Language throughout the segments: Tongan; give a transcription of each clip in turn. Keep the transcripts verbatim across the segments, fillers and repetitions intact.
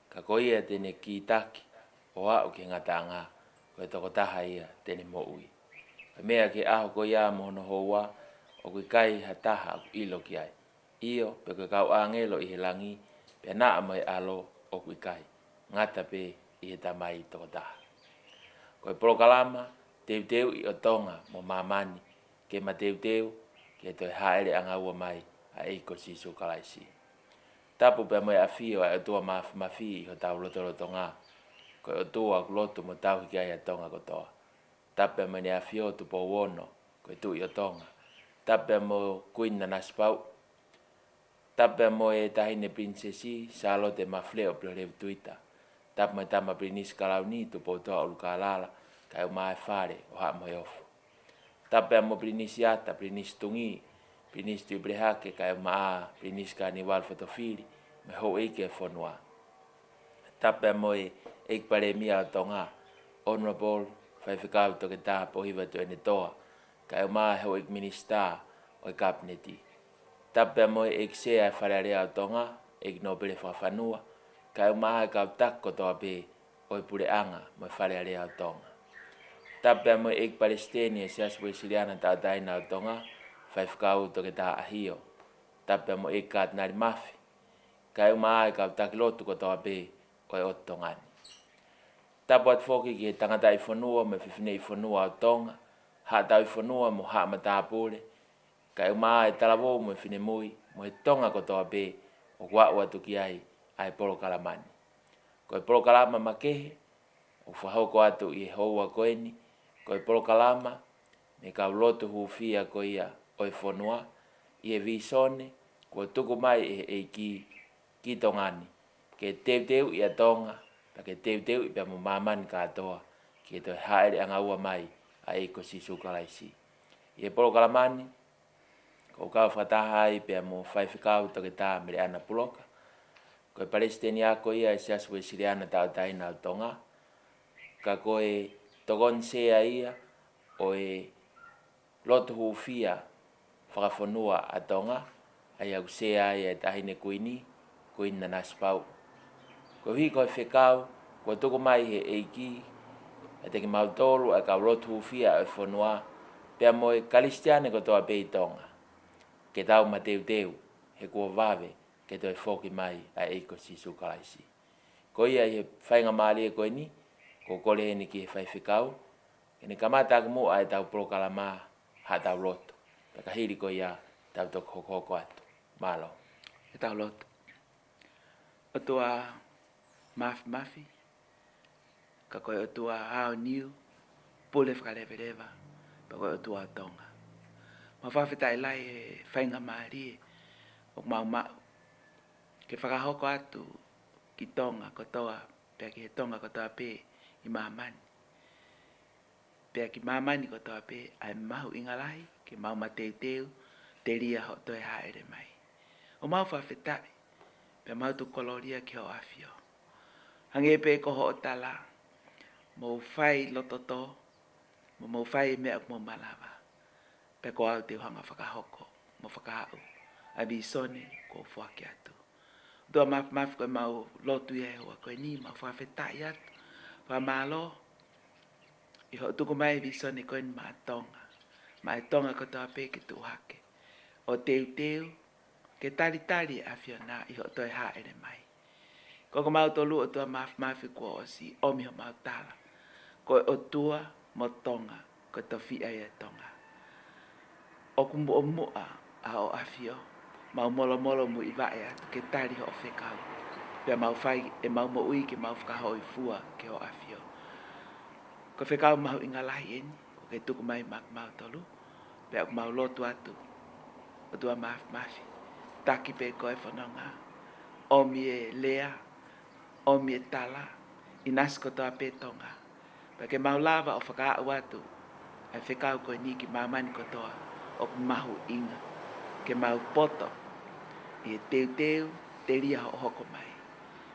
Ka ko ia te ne kītaki ʻo aʻu ki he ngataʻanga, ko e tokotaha ia te ne moʻui. Ko e meʻa ki he ʻaho ko ia mo hono houa, ʻoku ʻikai ha taha ʻoku ʻilo ki ai, ʻio, pe ko e kau ʻāngelo ʻi he langi, pea naʻa mo e ʻAlo ʻoku ʻikai, ngata pē ʻi he Tamai tokotaha. Ko e polokalama teuteuʻi ʻo Tonga mo māmani, ke mateuteu ki he toe hāʻele ʻanga ua mai ʻa e ʻEiki ko Sīsū Kalaisi. Tapu pea mo e ʻafio ʻa e ʻOtua Māfimafi ʻi hotau lotolotonga, ko e ʻOtua ʻoku lotu mo tauhi ki ai ʻa Tonga kotoa. Tapu pea mo ʻEne ʻAfio Tupou Ono, ko e Tuʻi ʻo Tonga. Tapu pea mo Kuini Nanasipauʻu. Tapu pea mo e Taʻahine Pilinisesi Sālote Mafileʻo Pilolevu Tuita. Tapu mo e Tama Pilinisi Kalauni Tupoutoʻa ʻUlukalala, kae ʻumaʻā e fale ʻo Haʻa Moheofo. Tapu pea mo Pilinisi Ata, Pilinisi Tungī, Pilinisi Tuʻipelehake, kae ʻumaʻā Pilinisi Kānivalu Fotofili, mo e houʻeiki ʻo e fonua. Tapu pea mo e ʻEiki Palēmia ʻo Tonga, Honourable Faifekau Toketā Pōhiva Tuʻiʻonetoa, kae ʻumaʻā e houʻeiki minisitā ʻo e Kapineti. Tapu pea mo e ʻEiki Sea ʻo e Fale Alea ʻo Tonga, ʻEiki Nōpele Fakafanua, kae ʻumaʻā e kau taki kotoa pē ʻo e Puleʻanga mo e Fale Alea ʻo Tonga. Tapu pea mo e ʻEiki Palesiteni ʻo e Siasi Uēsiliana Tauʻatāina ʻo Tonga, Faifekau Toketā ʻAhio. Tapu pea mo e ʻEiki Katinali Mafi, kae ʻumaʻā e kau taki lotu kotoa pē ʻo e ʻOtu Tonga ni. Tapu atu foki ki he tangataʻi fonua mo e fefineʻi fonua ʻo Tonga, haʻa tauhi fonua mo haʻa matāpule, kae ʻumaʻā e talavou mo e finemui, mo e Tonga kotoa pē ʻoku aʻu atu ki ai ʻa e polokalama ni. Ko e polokalama makehe ʻoku fakahoko atu ʻi he houa ko eni, ko e polokalama mei he kau lotu hūfia ko ia ʻo e fonua, ʻi he vīsone kuo tuku mai ʻe he ʻEiki ki Tonga ni, ke teuteuʻi ʻa Tonga, pea ke teuteuʻi pea mo māmani kātoa, ki he toe hāʻele ʻanga ua mai ʻa e ʻEiki ko Sīsū Kalaisi. ʻI he polokalama ni, ʻoku ou kau fakataha ai pea mo Faifekau Toketā Meleʻana Puloka, ko e Palesiteni Ako ia ʻo e Siasi Uēsiliana Tauʻatāina ʻo Tonga, ka ko e tokoni sea ia ʻo e lotu hūfia fakafonua ʻa Tonga, ʻa ia ʻoku sea ai ʻa e Taʻahine Kuini, Kuini Nanasipauʻu. Koeʻuhi ko e fekau kuo tuku mai ʻe he ʻEiki kiate kimautolu ʻa e kau lotu hūfia ʻo e fonua, pea mo e Kalisitiane kotoa pē ʻi Tonga, ke tau mateuteu, he kuo vave ke toe foki mai ʻa e ʻEiki ko Sīsū Kalaisi. Ko ia, ʻi he faingamālie ko eni, ʻoku ou kole heni ki he faifekau ke ne kamata ʻaki muʻa ʻetau polokalama, haʻatau lotu. Pea ka hili ko ia, tau toki hokohoko atu. Mālō. Ke tau lotu. ʻOtua Māfimafi, ka ko e ʻOtua aoniu, pule fakaleveleva, pea ko e ʻOtua ʻo Tonga. Mau fakafetaʻi lahi he faingamālie ʻoku mau maʻu ke fakahoko atu ki Tonga kotoa, pea ki he Tonga kotoa pē ʻi māmani, pea ki māmani kotoa pē, ʻa e mahuʻinga lahi ke mau mateuteu telia hoʻo toe hāʻele mai. ʻOku mau fakafetaʻi, pea mau tuku kolōlia ki hoʻo ʻAfio. Hangē pē ko hoʻo tala, mou fai loto tō, mo mou fai e meʻa ʻoku mou malava, pea ko au te u hanga ʻo fakahoko mo fakahā ʻa e vīsone kuo u foaki atu. ʻOtua Māfimafi, ko ʻemau lotu ia he houa ko eni, mau fakafetaʻi atu, fakamālō ʻi hoʻo tuku mai e vīsone ko eni maʻa Tonga, maʻa e Tonga kotoa pē ke tuʻu hake ʻo teuteu, ke talitali e ʻAfiona ʻi hoʻo toe hāʻele mai. Ko kimautolu, ʻOtua Māfimafi, kuo ʻosi ʻomi homau tala, ko e ʻOtua mo Tonga, ko e tofiʻa ia ʻo Tonga. ʻOku muʻomuʻa ʻa hoʻo ʻAfio, mau molomolo muivaʻe atu ke tali hoʻo fekau, pea mau fai ʻemau moʻui ke mau fakahōifua ki hoʻo ʻAfio. Ko e fekau mahuʻinga lahi eni ʻoku ke tuku mai maʻa kimautolu, pea ʻoku mau lotu atu, ʻOtua Māfimafi, taki pē koe e fononga, ʻomi e lea, ʻomi e tala, ʻinasi kotoa pē Tonga, pea ke mau lava ʻo fakaaʻu atu ʻa e fekau ko eni ki māmani kotoa, ʻoku mahuʻinga ke mau poto ʻi he teuteu telia hoʻo hoko mai.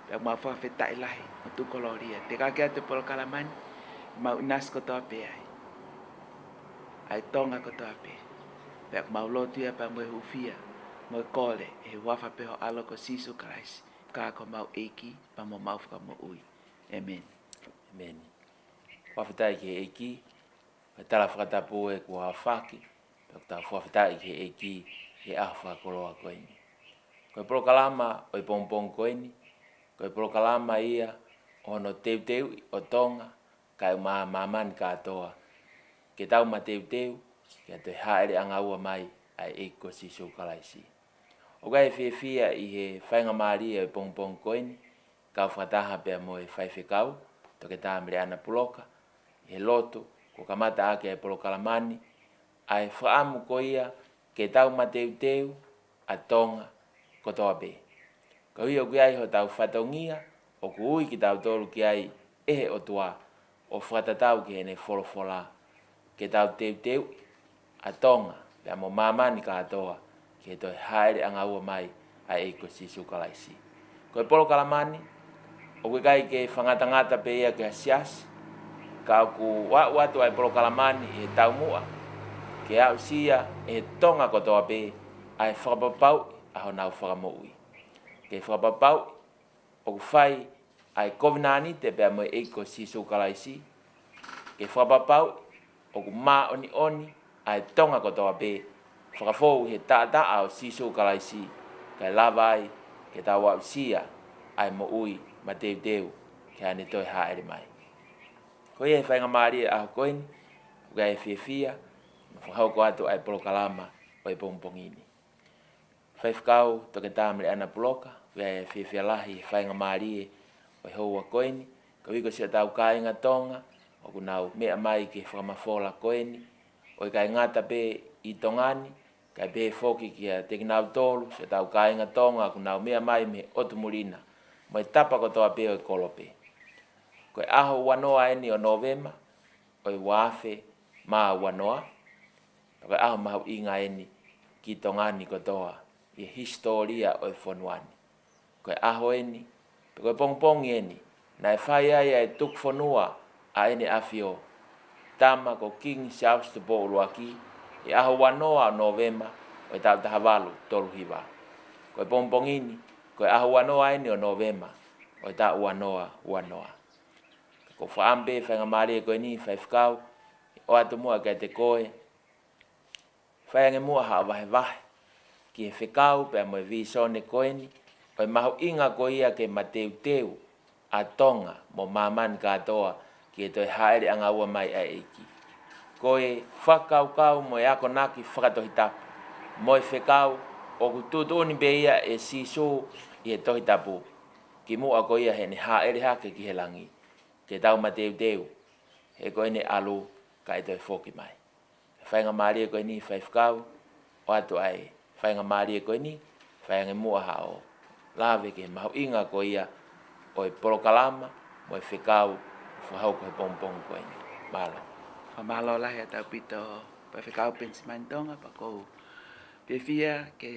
Pea mau fakafetaʻi lahi mo tuku kolōlia. Tekaki atu e polokalama ni, mau ʻinasi kotoa pē ai ʻa e Tonga kotoa pē. Pea mau lotu ia pea mo e hūfia mo e kole ʻi he huafa pē ho ʻAlo ko Sīsū Kalaisi, ka ko homau ʻEiki pea mo homau Fakamoʻui. ʻĒmeni. ʻĒmeni. Fakafetaʻi ki he ʻEiki, ko e tala fakatapu ē kuo aofaki, pea ʻoku tau fakafetaʻi ki he ʻEiki he ʻaho fakakoloa ko eni. Ko e polokalama ʻo e pongipongi ko eni, ko e polokalama ia ʻo hono teuteuʻi ʻo Tonga, kae ʻumaʻā māmani kātoa, ke tau mateuteu ki he toe hāʻele ʻangaua mai ʻa e ʻEiki ko Sīsū Kalaisi. ʻOku ʻi ai e fiefia ʻi he faingamālie ʻo e pongipongi ko eni, kau fakataha pea mo e faifekau, Toketā Meleʻana Puloka, ʻi he lotu kuo kamata ʻaki ʻa e polokalama ni, ʻa e fakaʻamu ko ia ke tau mateuteu ʻa Tonga kotoa pē. Koeʻuhi ʻoku ʻi ai hotau fatongia, ʻoku ui kitautolu ki ai ʻe he ʻOtua, ʻo fakatatau ki heʻene folofola, ke tau teuteu ʻa Tonga pea mo māmani kātoa ki he toe hāʻele ʻangaua mai ʻa e ʻEiki ko Sīsū Kalaisi. Ko e polokalama ni, ʻoku ʻikai ke fakangatangata pē ia ki ha siasi, ka ʻoku aʻu atu ʻa e polokalama ni ʻi he taumuʻa ke aʻusia ʻe he Tonga kotoa pē ʻa e fakapapauʻi ʻa honau Fakamoʻui. Ke fakapapauʻi ʻoku fai ʻa e kovinānite pea mo e ʻEiki ko Sīsū Kalaisi, ke fakapapauʻi ʻoku māʻoniʻoni ʻa e Tonga kotoa pē, fakafou ʻi he taʻataʻa ʻo Sīsū Kalaisi, kae lava ai ke tau aʻusia ʻa e moʻui mateuteu ki heʻene toe hāʻele mai. Ko ia ʻi he faingamālie ʻo e ʻaho ko eni, ʻoku ʻi ai e fiefia ke fakahoko atu ʻa e polokalama ʻo e pongipongi ni. Faifekau Toketā Meleʻana Puloka, ʻoku ʻi ai e fiefia lahi he faingamālie ʻo e houa ko eni, koeʻuhi ko siʻotau kāinga Tonga ʻoku nau meʻa mai ki he fakamafola ko eni, ʻo ʻikai ngata pē ʻi Tonga ni, kae pehē foki kiate kinautolu, siʻotau kāinga Tonga ʻoku nau meʻa mai mei he ʻotu muli na, mo e tapa kotoa pē ʻo e kolope. Ko e ʻaho ua noa eni ʻo Nōvema, ʻo e ua afe mā ua noa, pea ko e ʻaho mahuʻinga eni ki Tonga ni kotoa, ʻi he hisitōlia ʻo e fonua ni. Ko e ʻaho eni, pe ko e pongipongi eni, naʻe fai ai ʻa e tuku fonua ʻa ʻEne ʻAfio, Tama ko Kingi Siaosi Tupou ʻUluaki, ʻi he ʻaho ua noa ʻo Nōvema ʻo e taʻu taha valu tolu hiva. Ko e pongipongi ni, ko e ʻaho ua noa eni ʻo Nōvema ʻo e taʻu ua noa ua noa. Ko e fakaʻamu pē faingamālie ko eni, faifekau, ʻoatu muʻa kiate koe, fai ange muʻa haʻo vahevahe ki he fekau pea mo e vīsone ko eni, ʻo e mahuʻinga ko ia ke mateuteu ʻa Tonga mo māmani kātoa ki he toe hāʻele ʻangaua mai ʻa e ʻEiki. Ko e fakakaukau mo e akonaki fakatohitapu mo e fekau, ʻoku tuʻutuʻuni pē ia ʻe Sīsū ʻi he Tohi Tapu, kimuʻa ko ia heʻene hāʻele hake ki he langi, ke tau mateuteu, he ko ʻene ʻalu kae toe foki mai. Faingamālie ko eni, faifekau, ʻoatu ʻa e faingamālie ko eni, fai ange muʻa haʻo lave ki he mahuʻinga ko ia ʻo e polokalama mo e fekau fakahoko he pongipongi ko eni. Mālō. Fakamālō lahi ʻaupito, Faifekau Penisimani Tonga, pea ʻoku ou fiefia ke,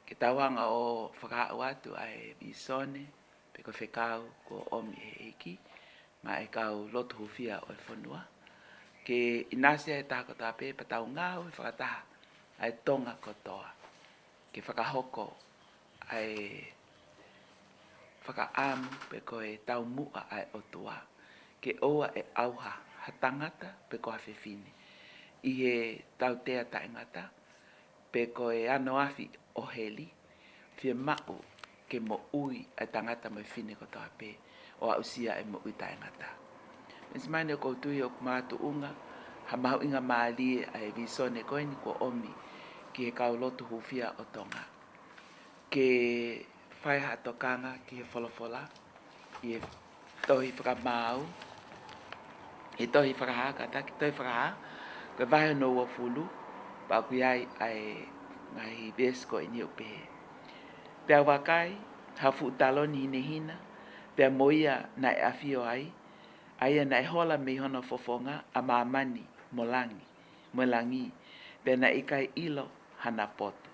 ke tau hanga ʻo fakaaʻu atu ʻa e vīsone, pe ko e fekau kuo ʻomi ʻe he ʻEiki maʻa e kau lotu hūfia ʻo e fonua, ke ʻinasi ʻa e taha kotoa pē pea tau ngāue fakataha ʻa e Tonga kotoa, ke fakahoko ʻa e fakaʻamu pe ko e taumuʻa ʻa e ʻOtua, ke ʻoua ʻe ʻauha ha tangata pe ko ha fefine ʻi he tautea taʻengata, pe ko e ano afi ʻo heli, fiemaʻu ke moʻui ʻa e tangata mo e fefine kotoa pē, ʻo aʻusia ʻa e moʻui taʻengata. Penisimani, ʻoku ou tui ʻoku makatuʻunga ha mahuʻinga mālie ʻa e vīsone ko eni kuo ʻomi ki he kau lotu hūfia ʻo Tonga, ke fai ha tokanga ki he folofola, ʻi he tohi Fakamaau, ʻi he tohi Fakahā, kātaki, tohi Fakahā, ko e vahe hono uofulu, pea ʻoku ʻi ai ʻa e ngaahi veesi ko eni ʻoku pehē: Pea vakai, ha fuʻu taloni hinehina, pea mo ia naʻe ʻafio ai, ʻa ia naʻe hola mei hono fofonga ʻa māmani mo langi, mo e langi, pea naʻe ʻikai ʻilo hana potu.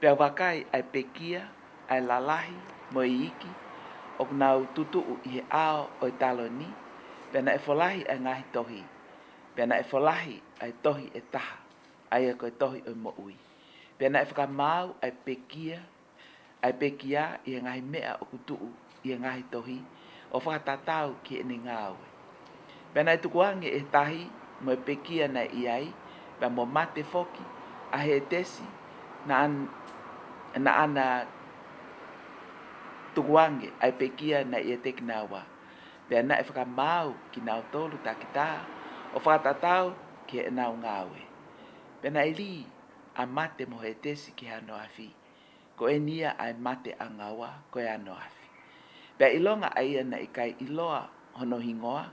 Pea vakai, ʻa e pekia, ʻa e lalahi mo e iiki, ʻoku nau tutuʻu ʻi he ʻao ʻo e taloni, pea naʻe folahi ʻa e ngaahi tohi, pea naʻe folahi ʻa e tohi ʻe taha, ʻa ia ko e tohi ʻo e moʻui. Pea naʻe fakamaau ʻa e pekia ʻa e pekia ʻi he ngaahi meʻa ʻoku tuʻu ʻi he ngaahi tohi, ʻo fakatatau ki heʻene ngāue. Pea naʻe tukuange ʻe he tahi mo e pekia naʻe ʻi ai, pea mo mate foki ʻa Hētesi, naʻa n-, naʻa na tukuange ʻa e pekia naʻe ʻiate kinaua. Pea naʻe fakamaau kinautolu takitaha, ʻo fakatatau ki heʻenau ngāue. Pea naʻe lī ʻa mate mo Hētesi ki he ano afi. Ko eni ia ʻa e mate ʻangaua, ko e ano afi. Pea ʻilonga ʻa ia naʻe ʻikai ʻiloa hono hingoa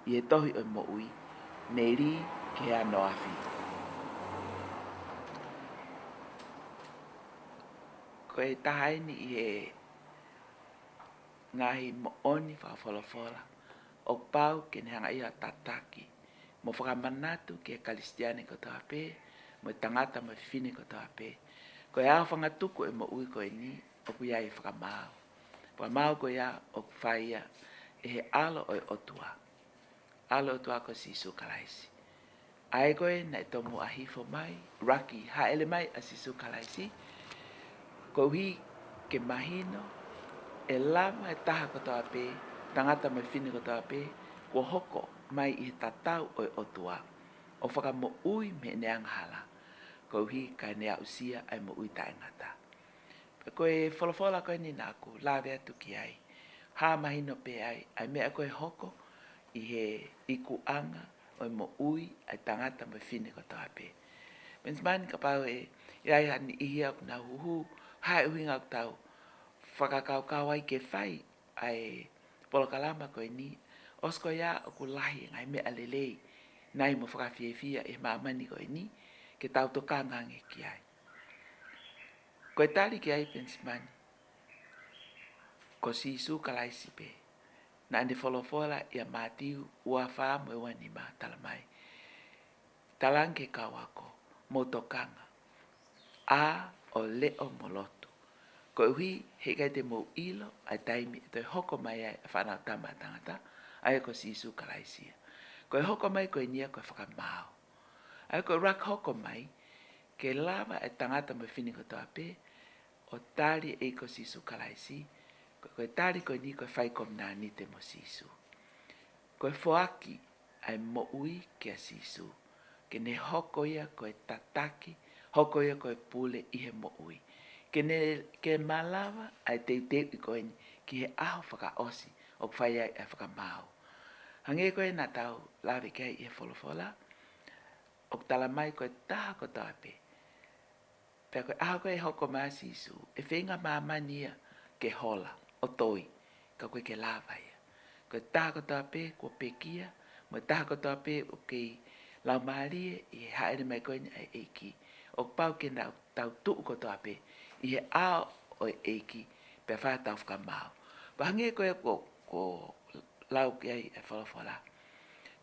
ʻi he tohi ʻo e moʻui, ne lī ki he ano afi. Ko e taha eni ʻi he ngaahi moʻoni fakafolofola ʻoku pau ke ne hanga ia ʻo tataki mo fakamanatu ki he Kalisitiane kotoa pē, mo e tangata mo e fefine kotoa pē, ko e aofangatuku ʻo e moʻui ko eni ʻoku ʻi ai e fakamaau. Fakamaau ko ia ʻoku fai ia ʻe he ʻAlo ʻo e ʻOtua. ʻAlo ʻo e ʻOtua ko Sīsū Kalaisi. ʻA ia ko ē naʻe tomuʻa hifo mai, ʻuluaki hāʻele mai ʻa Sīsū Kalaisi, koeʻuhi ke mahino ʻe lava e taha kotoa pē, tangata mo e fefine kotoa pē, kuo hoko mai ʻi he tatau ʻo e ʻOtua, ʻo fakamoʻui mei heʻene angahala, koeʻuhi kae ne aʻusia ʻa e moʻui taʻengata. Pea ko e folofola ko eni naʻa ku lave atu ki ai, hā mahino pē ai ʻa e meʻa ko ē ʻe hoko ʻi he ikuʻanga ʻo e moʻui ʻa e tangata mo e fefine kotoa pē. Benjamin, kapau ʻe ʻi ai ha niʻihi ia ʻoku nau huhu, hā e ʻuhinga ʻoku tau fakakaukau ai ke fai ʻa e polokalama ko eni, ʻosi ko ia ʻoku lahi e ngaahi meʻa lelei, nai mo fakafiefia ʻi he māmani ko eni, ke tau tokanga ange ki ai. Ko e tali ki ai, Benjamin, ko Sīsū Kalaisi pē. Naʻa ne folofola ʻia Mātiu ua fā mo e ua nima, talamai: Talaange ki he kau ako, mou tokanga, ʻā ʻo leʻo mo lotu, koeʻuhi he ʻikai te mou ʻilo ʻa e taimi ʻe toe hoko mai ai ʻa e Fanautama ʻa e Tangata, ʻa ia ko Sīsū Kalaisi ia. Ko e hoko mai ko eni ia ko e fakamaau. ʻA ia ko e ʻuluaki hoko mai, ke lava e tangata mo e fefine kotoa pē ʻo tali e ʻEiki ko Sīsū Kalaisi, ko, ko e tali ko eni ko e fai kominanite mo Sīsū. Ko e foaki ʻa e moʻui kia Sīsū, ke ne hoko ia ko e tataki, hoko ia ko e pule ʻi he moʻui. Ke ne, ke malava ʻa e teuteuʻi ko eni ki he ʻaho fakaʻosi ʻoku fai ai ʻa e fakamaau. Hangē ko ē naʻa tau lave ki ai ʻi he folofola, ʻoku talamai ko e taha kotoa pē, pea ko e ʻaho ko ē ʻe hoko mai ai ʻa Sīsū, ʻe feinga māmani ia ke hola ʻo toi, ka ʻoku ʻikai ke lava ia. Ko e taha kotoa pē kuo pekia, mo e taha kotoa pē ʻoku kei laumālie ʻi he hāʻele mai ko eni ʻa e ʻEiki, ʻoku pau ke nau tau tuʻu kotoa pē ʻi he ʻao ʻo e ʻEiki, pea fai ʻetau fakamaau. Pea hangē ko ē ko, ko lau ki ai e folofola,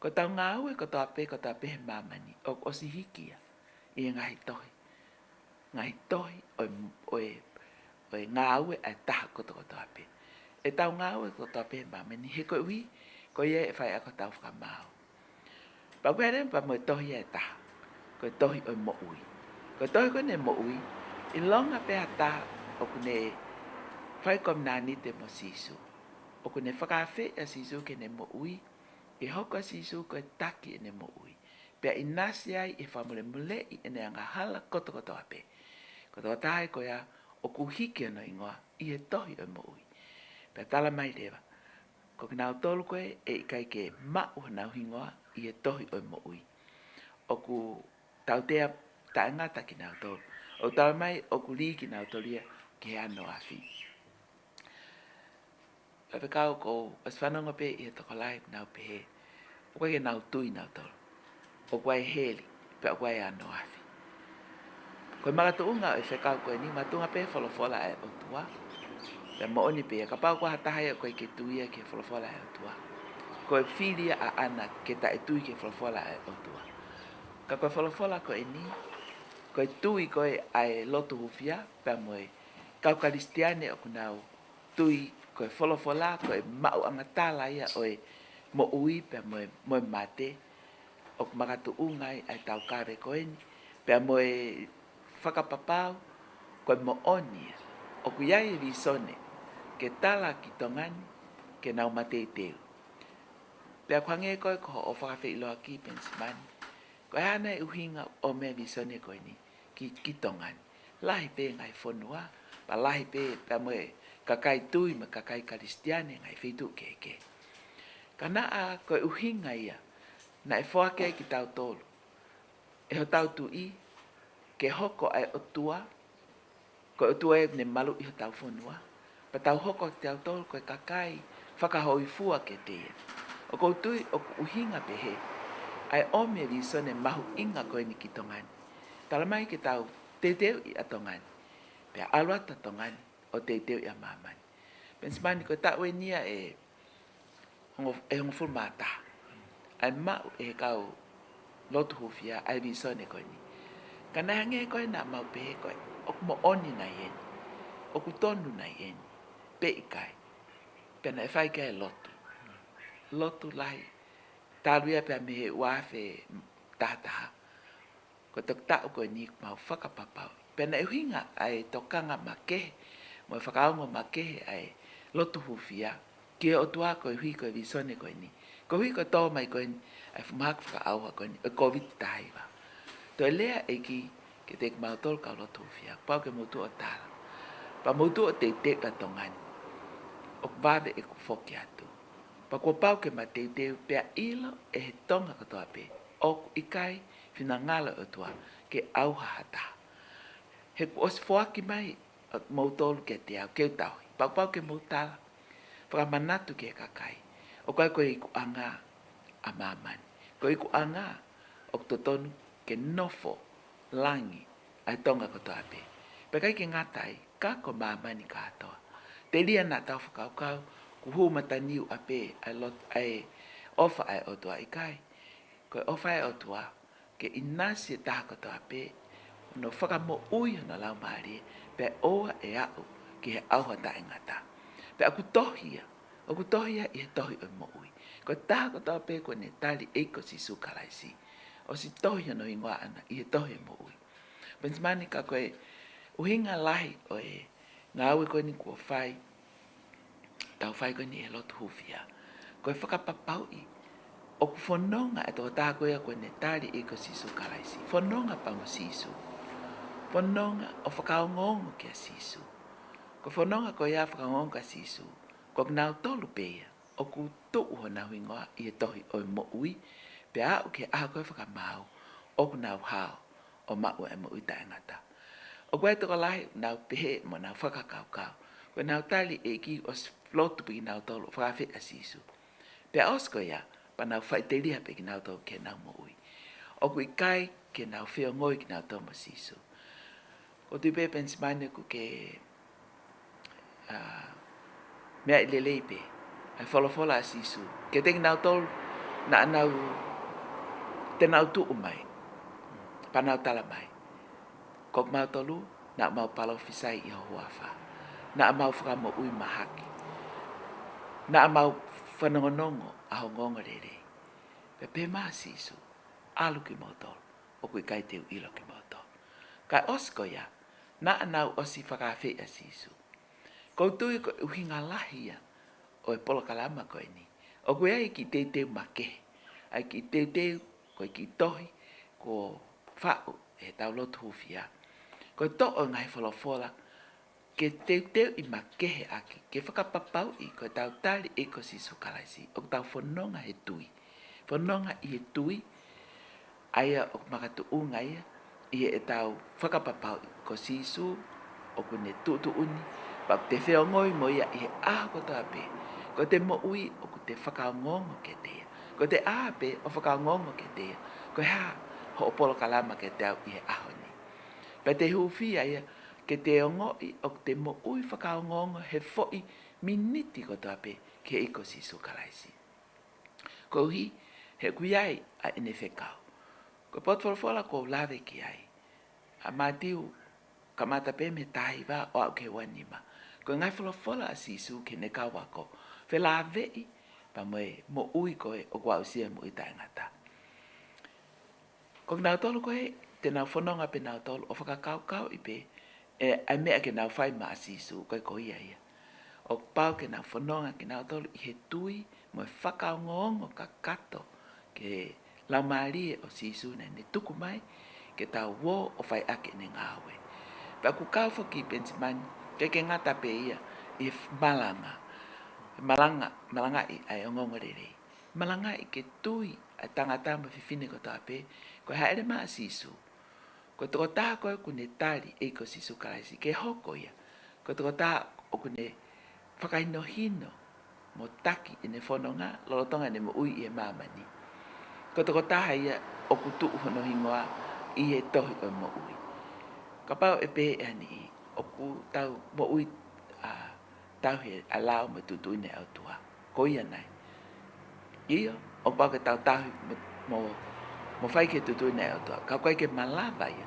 ko ʻetau ngāue kotoa pē, kotoa pē he māmani, ʻoku ʻosi hiki ia ʻi he ngaahi tohi, ngaahi tohi ʻo e, ʻo e, ʻo e ngāue ʻa e taha kotokotoa pē. ʻEtau ngāue kotoa pē he māmani, he koeʻuhi ko ia ʻe fai ʻaki hotau fakamaau. Pea ʻoku ʻi ai leva pea mo e tohi ʻe taha, ko e tohi ʻo e moʻui. Ko e tohi ko eni ʻo e moʻui, ʻilonga pē ha taha ʻoku ne fai kominanite mo Sīsū, ʻoku ne fakaafeʻi ʻa Sīsū ke ne moʻui, ke hoko ʻa Sīsū ko e taki ʻene moʻui, pea ʻinasi ai ʻi he fakamolemoleʻi ʻene angahala kotokotoa pē, ko e tokotaha ia ko ia ʻoku hiki hono hingoa ʻi he tohi ʻo e moʻui. Pea talamai leva, ko kinautolu ko ē ʻe ʻikai ke maʻu honau hingoa ʻi he tohi ʻo e moʻui, ʻoku tautea taʻengata kinautolu. ʻOku talamai ʻoku lī kinautolu ia ki he ano afi. Faifekau, ʻoku ou ʻosi fanongo pē ʻi he tokolahi ʻoku nau pehē ʻoku ʻikai ke nau tui nautolu, ʻoku ʻi ai heli, pea ʻoku ʻi ai ano afi. Ko e makatuʻunga ʻo e fekau ko eni, makatuʻunga pē he folofola ʻa e ʻOtua. Pea moʻoni pē ia, kapau ko ha taha ia ʻoku ʻikai ke tui ia ki he folofola ʻa e ʻOtua, ko e fili ia ʻaʻana ke taʻetui ki he folofola ʻa e ʻOtua. Ka ko e folofola ko eni, ko e tui ko ē ʻa e lotu hūfia, pea mo e kau Kalisitiane ʻoku nau tui ko e folofola ko e maʻuʻanga tala ia ʻo e moʻui pea mo e, mo e mate, ʻoku makatuʻunga ai ʻa e taukave ko eni, pea mo e fakapapau ko e moʻoni ia. ʻOku ʻi ai e visone ke tala ki Tonga ni ke nau mateuteu. Pea ʻoku hangē ko e ko hoʻo fakafeʻiloaki Penisimani, ko e hā nai e ʻuhinga ʻo e meʻa visone ko eni ki, ki Tonga ni? Lahi pē ngaahi fonua, pea lahi pē pea mo e kakai tui mo e kakai Kalisitiane ngaahi feituʻu kehekehe. Ka naʻa ko e ʻuhinga ia naʻe foaki ai kitautolu ʻe hotau tuʻi ke hoko ʻa e ʻOtua, ko e ʻOtua ia ne maluʻi hotau fonua, pea tau hoko kitautolu ko e kakai fakahōifua kiate ia. ʻOku ou tui ʻoku ʻuhinga pehē ʻa e ʻomi e visone mahuʻinga ko eni ki Tonga ni. Tala mai ke tau teuteuʻi ʻa Tonga ni, pea ʻalu atu ʻa Tonga ni ʻo teuteuʻi ʻa māmani. Penisimani, ko e taʻu eni ia ʻe hongo-, ʻe hongofulu mā taha ʻa e maʻu ʻe he kau lotu hūfia ʻa e visone ko eni. Ka naʻe hangē ko e naʻa mau pehē ko e ʻoku moʻoni nai eni, ʻoku tonu nai eni, pe ʻikai. Pea naʻe fai ki ai e lotu, lotu lahi, talu ia pea mei he ua afe taha taha. Ko e toki taʻu ko eni ʻoku mau fakapapauʻi. Pea naʻe ʻuhinga ʻa e tokanga makehe mo e fakaongo makehe ʻa e lotu hūfia ki he ʻOtua koeʻuhi ko e visone ko eni, koeʻuhi ko e tō mai ko eni ʻa e fuʻu mahaki fakaʻauha ko eni ʻo e Kōviti taha hiva. Toe lea ʻEiki kiate kimautolu kau lotu hūfia, pau ke mou tuʻu ʻo tala, pea mou tuʻu ʻo teuteuʻi ʻa Tonga ni. ʻOku vave ʻeku foki atu, pea kuo pau ke mateuteu pea ʻilo ʻe he Tonga kotoa pē ʻoku ʻikai finangalo e ʻOtua ke ʻauha ha taha. He kuo ʻosi foaki mai ʻa moutolu kiate au ke u tauhi, pea kuo pau ke mou tala, fakamanatu ki he kakai, ʻoku ʻikai ko e ikuʻanga ʻa māmani. Ko e ikuʻanga ʻoku totonu ke nofo langi ʻa e Tonga kotoa pē. Pea ʻikai ke ngata ai, ka ko māmani kātoa. Telia naʻa tau fakakaukau kuo hū mataniu ʻapē ʻa e lot-, ʻa e ʻofa ʻa e ʻOtua, ʻikai. Ko e ʻofa ʻa e ʻOtua ke ʻinasi e taha kotoa pē hono fakamoʻui hono laumālie, pea ʻoua ʻe aʻu ki he ʻauha taʻengata. Pea ʻoku tohi ia, ʻoku tohi ia ʻi he tohi ʻo e moʻui. Ko e taha kotoa pē kuo ne tali ʻEiki ko Sīsū Kalaisi, ʻosi tohi hono hingoa ʻana ʻi he tohi ʻo e moʻui. Penisimani, ka ko e ʻuhinga lahi ʻo e ngāue ko eni kuo fai, tau fai ko eni ʻi he lotu hūfia, ko e fakapapauʻi ʻoku fononga e tokotaha ko ia kuo ne tali ʻEiki ko Sīsū Kalaisi. Fononga pea mo Sīsū. Fononga ʻo fakaongoongo kia Sīsū. Ko e fononga ko ia fakaongoongo kia Sīsū, ko kinautolu pē ia ʻoku tuʻu honau hingoa ʻi he tohi ʻo e moʻui, pea aʻu ki he ʻaho ko e fakamaau, ʻoku nau hao ʻo maʻu e moʻui taʻengata. ʻOku ʻi ai e tokolahi ʻoku nau pehē mo nau fakakaukau ko ʻenau tali ʻEiki ʻosi lotu pē kinautolu ʻo fakaafeʻi ʻa Sīsū, pea ʻosi ko ia pea nau faʻiteliha pē kinautolu ki heʻenau moʻui. ʻOku ʻikai ke nau feongoʻi kinautolu mo Sīsū. ʻOku ou tui pē Penisimani ʻoku ke, ā, meaʻi lelei pē ʻa e folofola ʻa Sīsū kiate kinautolu naʻa nau, te nau tuʻu mai pea nau tala mai, ko kimautolu naʻa mau palōfisai ʻi ho huafa, naʻa mau fakamoʻui mahaki, naʻa mau fanongonongo ʻa ho ongoongolelei. Pea pehē mai ʻa Sīsū, ʻalu kimoutolu, ʻoku ʻikai te u ʻilo kimoutolu. Kae ʻosi ko ia, naʻa nau ʻosi fakaafeʻi ʻa Sīsū. ʻOku ou tui ko e ʻuhinga lahi ia ʻo e polokalama ko eni. ʻOku ʻi ai e kiʻi teuteu makehe, ʻa e kiʻi teuteu, ko e kiʻi tohi kuo faʻu ʻe he tau lotu hūfia, ko e toʻo e ngaahi folofola ke teuteuʻi makehe ʻaki, ke fakapapauʻi ko ʻetau tali ʻEiki ko Sīsū Kalaisi ʻoku tau fononga he tui. Fononga ʻi he tui, ʻa ia ʻoku makatuʻunga ia ʻi heʻetau fakapapauʻi ko Sīsū ʻoku ne tuʻutuʻuni, pea ʻoku te feongoʻi mo ia ʻi he ʻaho kotoa pē. Ko ʻete moʻui ʻoku te fakaongoongo kiate ia. Ko ʻete ʻā pē ʻo fakaongoongo kiate ia, ko e hā hoʻo polokalama kiate au ʻi he ʻaho ni? Pea te hūfia ia ke te ongoʻi ʻoku te moʻui fakaongoongo he foʻi miniti kotoa pē ki he ʻEiki ko Sīsū Kalaisi. Koeʻuhi he ʻoku ʻi ai ʻa ʻene fekau. Ko e potu folofola ʻoku ou lave ki ai, ʻa Mātiu, kamata pē mei he taha hiva ʻo aʻu ki he ua nima. Ko e ngaahi folofola ʻa Sīsū ki heʻene kau ako, felāveʻi pea mo e moʻui ko ē ʻoku aʻusia e moʻui taʻengata. Ko kinautolu ko ē te nau fononga pē nautolu ʻo fakakaukauʻi pē ʻa e meʻa ke nau fai maʻa Sīsū, ko e ko ia ia. ʻOku pau ke nau fononga kinautolu ʻi he tui mo e fakaongoongo kakato ki he Laumālie ʻo Sīsū naʻa ne tuku mai ke tau ō ʻo fai ʻaki ʻene ngāue. Pea ʻoku kau foki Penisimani, ʻikai ke ngata pē ia ʻi he malanga, malanga, malangaʻi ʻa e ongoongolelei. Malangaʻi ke tui ʻa e tangata mo e fefine kotoa pē, ko e hāʻele maʻa Sīsū, ko e tokotaha ko ē ʻoku ne tali ʻa e ʻEiki ko Sīsū Kalaisi ke hoko ia ko e tokotaha ʻoku ne fakahinohino mo taki ʻene fononga lolotonga ʻene moʻui ʻi he māmani. Ko e tokotaha ia ʻoku tuʻu hono hingoa ʻi he tohi ʻo e moʻui. Kapau ʻe pehē ʻe ha niʻihi, ʻoku tau moʻui ʻa tauhi ʻa e lao mo e tuʻutuʻuni ʻa e ʻOtua. Ko ia nai. ʻIo, ʻoku pau ke tau tauhi mo, mo, mo fai ki he tuʻutuʻuni ʻa e ʻOtua. Ka ʻoku ʻikai ke malava ia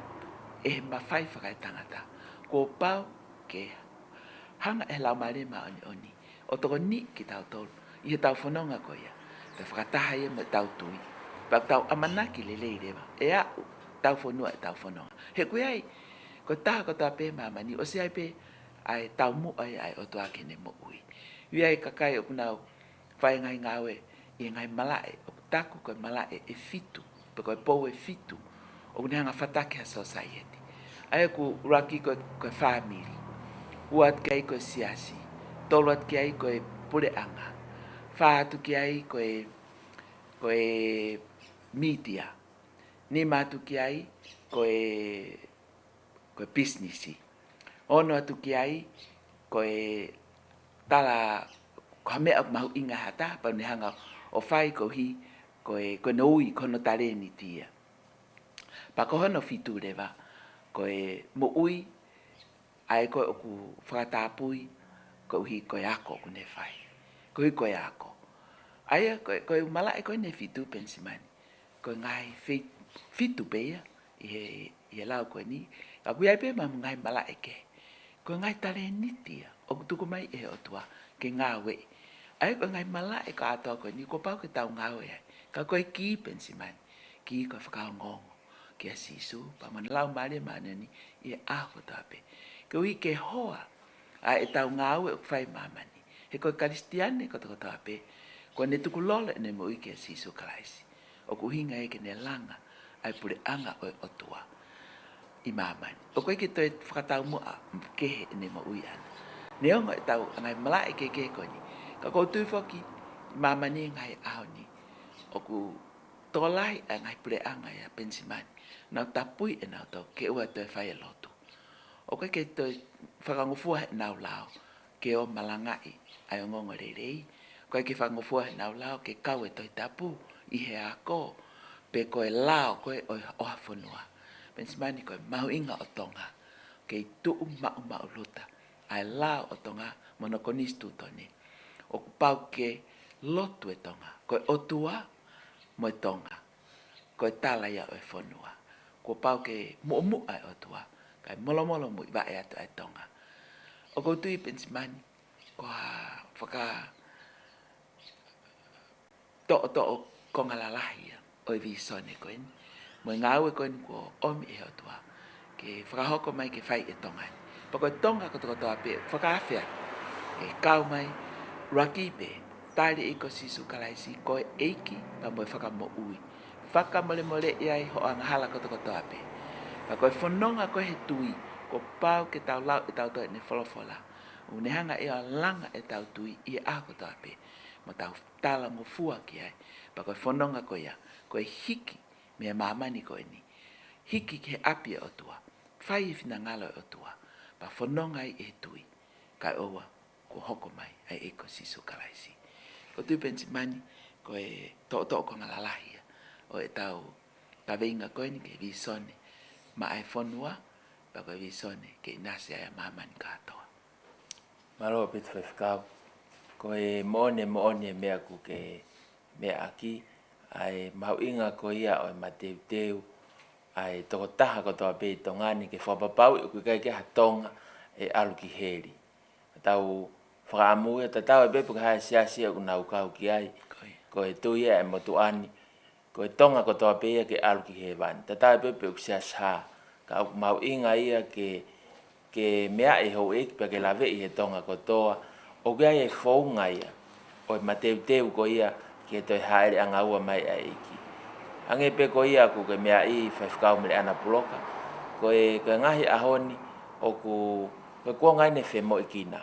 ʻe he mafai fakaetangata. Kuo pau ke hanga ʻe he Laumālie Māʻoniʻoni ʻo tokoniʻi kitautolu ʻi heʻetau fononga ko ia, pea fakataha ia mo ʻetau tui. Pea tau ʻamanaki lelei leva ʻe aʻu ʻetau fonua ʻetau fononga. He ʻoku ʻi ai, ko e taha kotoa pē māmani, ʻosi ʻi ai pē ʻa e taumuʻa ia ʻa e ʻOtua ki heʻene moʻui. ʻI ai e kakai ʻoku nau fai e ngaahi ngāue ʻi he ngaahi malaʻe ʻoku taku ko e malaʻe ʻe fitu, pe ko e pou ʻe fitu ʻoku ne hanga ʻo fataki ha sōsaieti. ʻA ia ʻoku ʻuluaki ko e, ko e fāmili, ua atu ki ai ko e siasi, tolu atu ki ai ko e puleʻanga, fā atu ki ai ko e, ko e mītia, nima atu ki ai ko e, ko e pisinisi. Ono atu ki ai ko e tala, ko ha meʻa ʻoku mahuʻinga ʻe ha taha pea ne hanga ʻo fai koeʻuhi ko e, ko hono ui, ko hono talēniti ia. Pea ko hono fitu leva, ko e moʻui ʻa ē ko ē ʻoku fakatapui koeʻuhi ko e ako ʻoku ne fai. Koeʻuhi ko e ako. ʻA ia ko e, ko e malaʻe ko eni ʻe fitu Penisimani, ko e ngaahi fei-, fitu pē ia ʻi he, ʻi he lau ko eni. Ka ʻoku ʻi ai pē mo e ngaahi malaʻe kehe. Ko e ngaahi talēniti ia ʻoku tuku mai ʻe he ʻOtua ke ngāueʻi. ʻA ia ko e ngaahi malaʻe kātoa ko eni kuo pau ke tau ngāue ai. Ka ko e kī Penisimani, kī ko e fakaongoongo kia Sīsū pea mo e Laumālie Māʻoniʻoni ʻi he ʻaho kotoa pē, koeʻuhi ke hoa ʻa ʻetau ngāue ʻoku fai ʻi māmani. He ko e Kalisitiane kotokotoa pē, kuo ne tukulolo ʻene moʻui kia Sīsū Kalaisi, ʻoku ʻuhinga ia ke ne langa ʻa e puleʻanga ʻo e ʻOtua ʻi māmani. ʻOku ʻikai ke toe fakataumuʻa kehe ʻene moʻui ʻana. Neongo ʻetau ngaahi malaʻe kehekehe ko eni, ka ʻoku ou tui foki ʻi māmani he ngaahi ʻaho ni, ʻoku tokolahi ʻa e ngaahi puleʻanga ia Penisimani, nau tapui ʻenau tau ke ʻoua toe fai e lotu. ʻOku ʻikai ke toe fakangofua heʻenau lao ke ō malangaʻi ʻa e ongoongolelei. ʻOku ʻikai ke fakangofua heʻenau lao ke kau e Tohi Tapu ʻi he ako, pe ko e lao ko ē ʻo, ʻo ha fonua. Penisimani, ko e mahuʻinga ʻo Tonga, kei tuʻu maʻumaʻuluta ʻa e lao ʻo Tonga mo hono konisitūtone. ʻOku pau ke lotu e Tonga, ko e ʻOtua mo e Tonga, ko e tala ia ʻo e fonua. Kuo pau ke muʻomuʻa e ʻOtua, kae molomolo muivaʻe atu ʻa e Tonga. ʻOku ou tui Penisimani, ko ha fakatoʻotoʻo konga lalahi ia ʻo e vīsone ko eni mo e ngāue ko eni kuo ʻomi ʻe he ʻOtua ke fakahoko mai ke fai ʻe Tonga ni. Pea ko e Tonga kotokotoa pē ʻoku fakaafe atu ke kau mai, ʻuluaki pē, tali ʻa e ʻEiki ko Sīsū Kalaisi ko e ʻEiki pea mo e Fakamoʻui. Fakamolemoleʻi ai hoʻo angahala kotokotoa pē. Pea ko e fononga ko ē he tui, kuo pau ke tau lau ʻe tautolu ʻene folofola, ʻoku ne hanga ʻe ia ʻo langa ʻetau tui ʻi he ʻaho kotoa pē, mo tau talangofua ki ai. Pea ko e fononga ko ia, ko e hiki mei he māmani ko eni, hiki ki he ʻapi ʻo e ʻOtua, fai e finangalo ʻo e ʻOtua, pea fononga ai ʻi he tui, kae ʻoua kuo hoko mai ʻa e ʻEiki ko Sīsū Kalaisi. ʻOku ou tui Penisimani, ko e toʻotoʻo konga lalahi ia ʻo ʻetau kaveinga ko eni ki he vīsone maʻa e fonua, pea ko e vīsone ke ʻinasi ai ʻa māmani kātoa. Mālō ʻaupito Faifekau. Ko e moʻoni, moʻoni e meʻa ʻoku ke meʻa ʻaki, ʻa e mahuʻinga ko ia ʻo e mateuteu ʻa e tokotaha kotoa pē ʻi Tonga ni ke fakapapauʻi ʻoku ʻikai ke ha Tonga ʻe ʻalu ki heli. Tau fakaʻamu ia, tatau ai pē pe ko e hā e siasi ʻoku nau kau ki ai. Ko ia. Ko e tui ia ʻa e motuʻa ni, ko e Tonga kotoa pē ia ke ʻalu ki hēvani. Tatau ai pē pe ko e siasi hā, ka ʻoku mahuʻinga ia ke ke meaʻi e houʻeiki pea ke laveʻi he Tonga kotoa, ʻoku ʻi ai e founga ia ʻo e mateuteu ko ia ki he toe hāʻeleʻanga ua mai ʻa e ʻEiki. Hangē pē ko ia ʻoku ke meaʻi Faifekau Meleʻana Puloka, ko e, ko e ngaahi ʻaho ni ʻoku, ko e kuonga eni e femoʻuekina.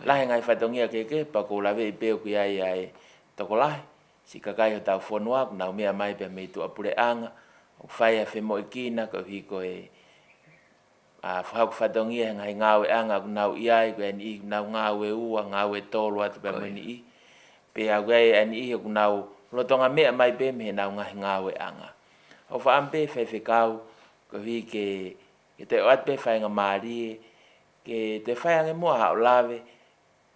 Lahi e ngaahi fatongia kehekehe, pea ʻoku ou laveʻi pē ʻoku ʻi ai ʻa e tokolahi siʻi kakai hotau fonua ʻoku nau meʻa mai pea mei tuʻapuleʻanga, ʻoku fai ʻa e femoʻuekina koeʻuhi ko e, ʻa, fakahoko fatongia he ngaahi ngāueʻanga ʻoku nau ʻi ai, ko e niʻihi ʻoku nau ngāue ua, ngāue tolu atu pea mo e niʻihi. Pea ʻoku ʻi ai e niʻihi ʻoku nau lolotonga meʻa mai pē mei heʻenau ngaahi ngāueʻanga. ʻOku ou fakaʻamu pē Faifekau, koeʻuhi ke, ke toe ʻoatu pē faingamālie, ke toe fai ange muʻa haʻo lave,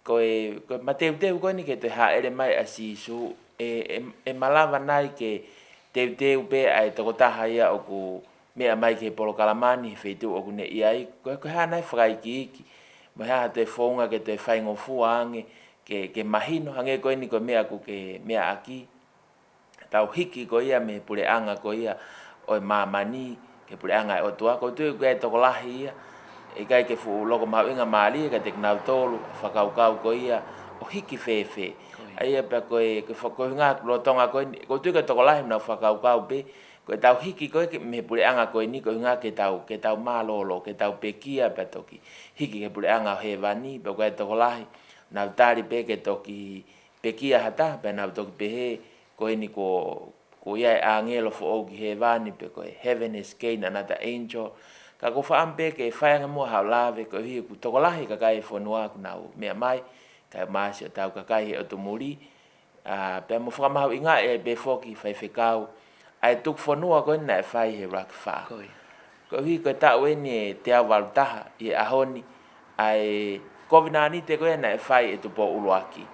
ko e, ko e mateuteu ko eni ke toe hāʻele mai ʻa Sīsū, ʻe, ʻe, ʻe malava nai ke teuteu pē ʻa e tokotaha ia ʻoku meʻa mai ki he polokalama ni he feituʻu ʻoku ne ʻi ai, ko e, ko e hā nai fakaikiiki, mo e hā ha toe founga ke toe faingofua ange, ke, ke mahino, hangē ko eni ko e meʻa ʻoku ke meʻa ʻaki, tau hiki ko ia mei he puleʻanga ko ia ʻo e māmani, ki he puleʻanga ʻo e ʻOtua, ʻoku ou tui ʻoku ʻi ai e tokolahi ia, ʻikai ke fuʻu loko mahuʻinga mālie kiate kinautolu, fakakaukau ko ia, ʻo hiki fēfē. ʻA ia pea ko e, ko e fa-, ko e ʻuhinga lolotonga ko eni, ʻoku ou tui ko e tokolahi ʻoku nau fakakaukau pē, ko ʻetau hiki ko ē mei he puleʻanga ko eni, ko e ʻuhinga ke tau, ke tau mālōlō, ke tau pekia pea toki hiki ki he puleʻanga ʻo hēvani, pea ko e tokolahi, nau tali pē ke toki pekia ha taha, pea nau toki pehē, ko eni kuo, kuo ʻi ai e ʻāngelo foʻou ki hēvani, pe ko e heaven has gained another angel. Ka ʻoku ou fakaʻamu pē ke fai ange muʻa haʻo lave, koeʻuhi ʻoku tokolahi e kakai e fonua ʻoku nau meʻa mai, kae ʻumaʻā siʻotau kakai he ʻotu muli, ʻa, pea mo fakamahuʻingaʻi ai pē foki Faifekau, ʻa e tuku fonua ko eni naʻe fai he Rock Fā. Koeʻuhi ko e taʻu eni ʻe teau valu taha ʻi he ʻaho ni, ʻa e kovinānite ko ia naʻe fai ʻe Tupou ʻUluaki.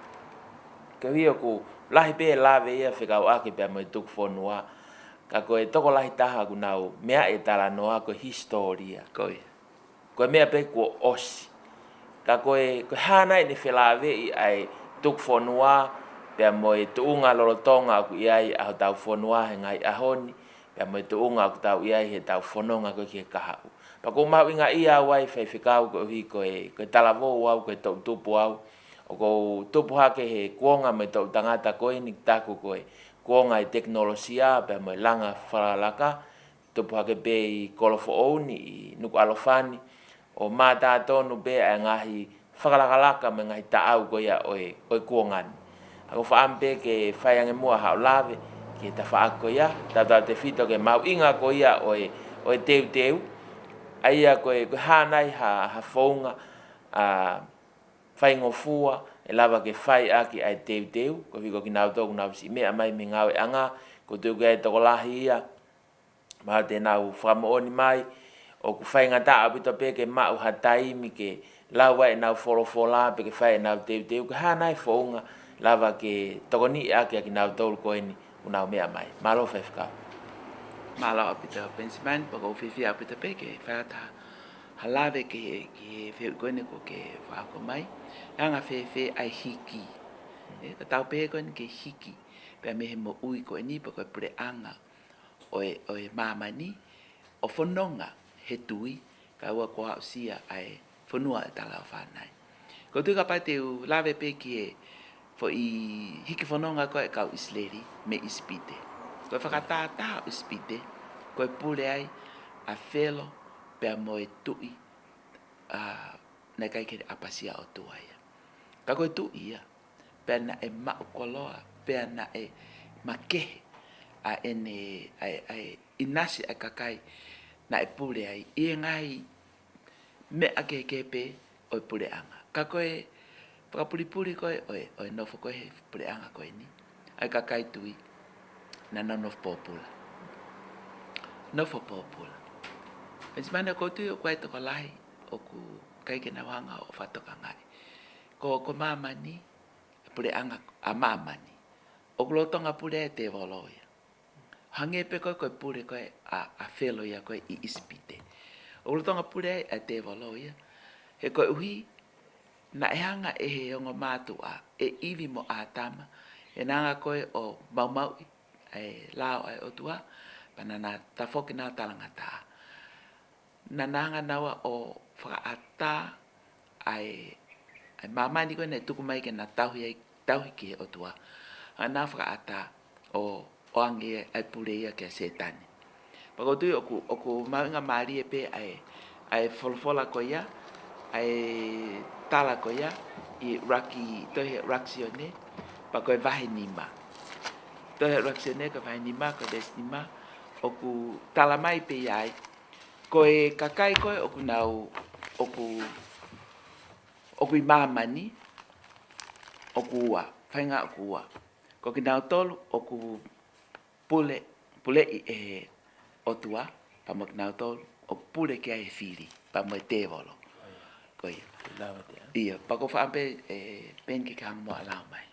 Koeʻuhi ʻoku lahi pē e lave ia fekauʻaki pea mo e tuku fonua, ka ko e tokolahi taha ʻoku nau meaʻi e talanoa ko e hisitōlia. Ko e meʻa pē kuo ʻosi. Ka ko e, ko e hā nai ʻene felāveʻi ʻa e tuku fonua, pea mo e tuʻunga lolotonga ʻoku ʻi ai ʻa hotau fonua he ngaahi ʻaho ni, pea mo e tuʻunga ʻoku tau ʻi ai heʻetau fononga ko ē ki he kahaʻu. Pea ʻoku ou mahuʻingaʻia au ai Faifekau koeʻuhi ko e, ko e talavou au, ko e toʻutupu au. ʻOku ou tupu hake he kuonga mo e toʻu tangata ko eni, taku ko e kuonga e tekinolosia, pea mo e langa fakalaka, tupu hake pē ʻi Kolofoʻou ni, ʻi Nukuʻalofa ni, ʻo mātā tonu pē ʻa e ngaahi fakalakalaka mo e ngaahi taʻau ko ia ʻo e, ʻo e kuonga ni. ʻOku ou fakaʻamu pē ke fai ange muʻa haʻo lave ki he tafaʻaki ko ia, tautautefito ki he mahuʻinga ko ia ʻo e, ʻo e teuteu, ʻa ia ko e, ko e hā nai ha, ha founga, ʻa, faingofua ʻe lava ke fai ʻaki ʻa e teuteu, koeʻuhi ko kinautolu ʻoku nau siʻi meʻa mai mei he ngāueʻanga, ʻoku ou tui ko e tokolahi ia, mahalo te nau fakamoʻoni mai, ʻoku faingataʻa ʻaupito pē ke maʻu ha taimi ke lau ai ʻenau folofola, pe ke fai ʻenau teuteu, ko e hā nai e founga lava ke tokoniʻi ʻaki ʻa kinautolu ko eni ʻoku nau meʻa mai. Mālō Faifekau. Mālō ʻaupito Penisimani, pea ʻoku ou fiefia ʻaupito pē ke fai atu ha lave ki he, ki he fehuʻi ko eni ʻoku ke fakahoko mai. ʻE anga fēfē ʻa e hiki. ʻE, ka tau pehē ko eni ke hiki pea mei he moʻui ko eni pe ko e puleʻanga ʻo e, ʻo e māmani, ʻo fononga he tui, kae ʻoua kuo aʻusia ʻa e fonua ʻo e talaʻofa nai. ʻOku ou tui kapau te u lave pē ki he foʻi hiki fononga ko ē ʻa e kau ʻIsileli mei ʻIsipite. Ko e fakatātā ʻo ʻIsipite, ko e pule ai ʻa Felo pea mo e tuʻi, ʻa, naʻe ʻikai ke ne ʻapasia ʻOtua ia. Ka ko e tuʻi ia, pea naʻe maʻu koloa, pea naʻe makehe ʻa ʻene, ʻa e, ʻa e ʻinasi ʻa e kakai naʻe pule ai ʻi he ngaahi meʻa kehekehe pē ʻo e puleʻanga. Ka ko e fakapulipuli ko ē ʻo e, ʻo e nofo ko ē he puleʻanga ko eni, ʻa e kakai tui, naʻa nau nofo pōpula. Nofo pōpula. Penisimani, ʻoku ou tui ʻoku ʻi ai e tokolahi ʻoku ʻikai ke nau hanga ʻo fakatokangaʻi. Ko, ko māmani, puleʻanga ʻa māmani, ʻoku lolotonga pule ai e tēvolo ia. Hangē pē ko e, ko e pule ko ē ʻa, ʻa Felo ia ko ē ʻi ʻIsipite. ʻOku lolotonga pule ai ʻa e tēvolo ia. He koeʻuhi, naʻe hanga ʻe he ongo mātuʻa, ʻe ʻIvi mo ʻĀtama, ʻenau hanga ko ē ʻo maumauʻi ʻa e lao ʻa e ʻOtua, pea naʻa na tafoki nau talangataʻa. Naʻa na hanga naua ʻo fakaʻatā ʻa e, ʻa e māmani ko ē naʻe tuku mai ke na tauhi ai, tauhi ki he ʻOtua. ʻA ena fakaʻatā ʻo, ʻoange ʻa e pule ia kia Sētane. Pea ʻoku ou tui ʻoku, ʻoku mahuʻinga mālie pē ʻa e, ʻa e folofola ko ia, ʻa e tala ko ia, ʻi ʻUluaki, tohi ʻUluaki Sione, pea ko e vahe nima. Tohi ʻUluaki Sione ko e vahe nima, ko e veesi nima, ʻoku tala mai pē ia ai, ko e kakai ko ē ʻoku nau, ʻoku, ʻoku ʻi māmani, ʻoku ua, faʻahinga ʻoku ua. Ko kinautolu ʻoku pule, puleʻi ʻe he ʻOtua, pea mo kinautolu ʻoku pule ki ai ʻe he fili, pea mo e tēvolo. Ko ia. Lava te. ʻIo, pea ʻoku ou fakaʻamu pē, ʻe, Peni ke ke hanga muʻa ʻo lau mai.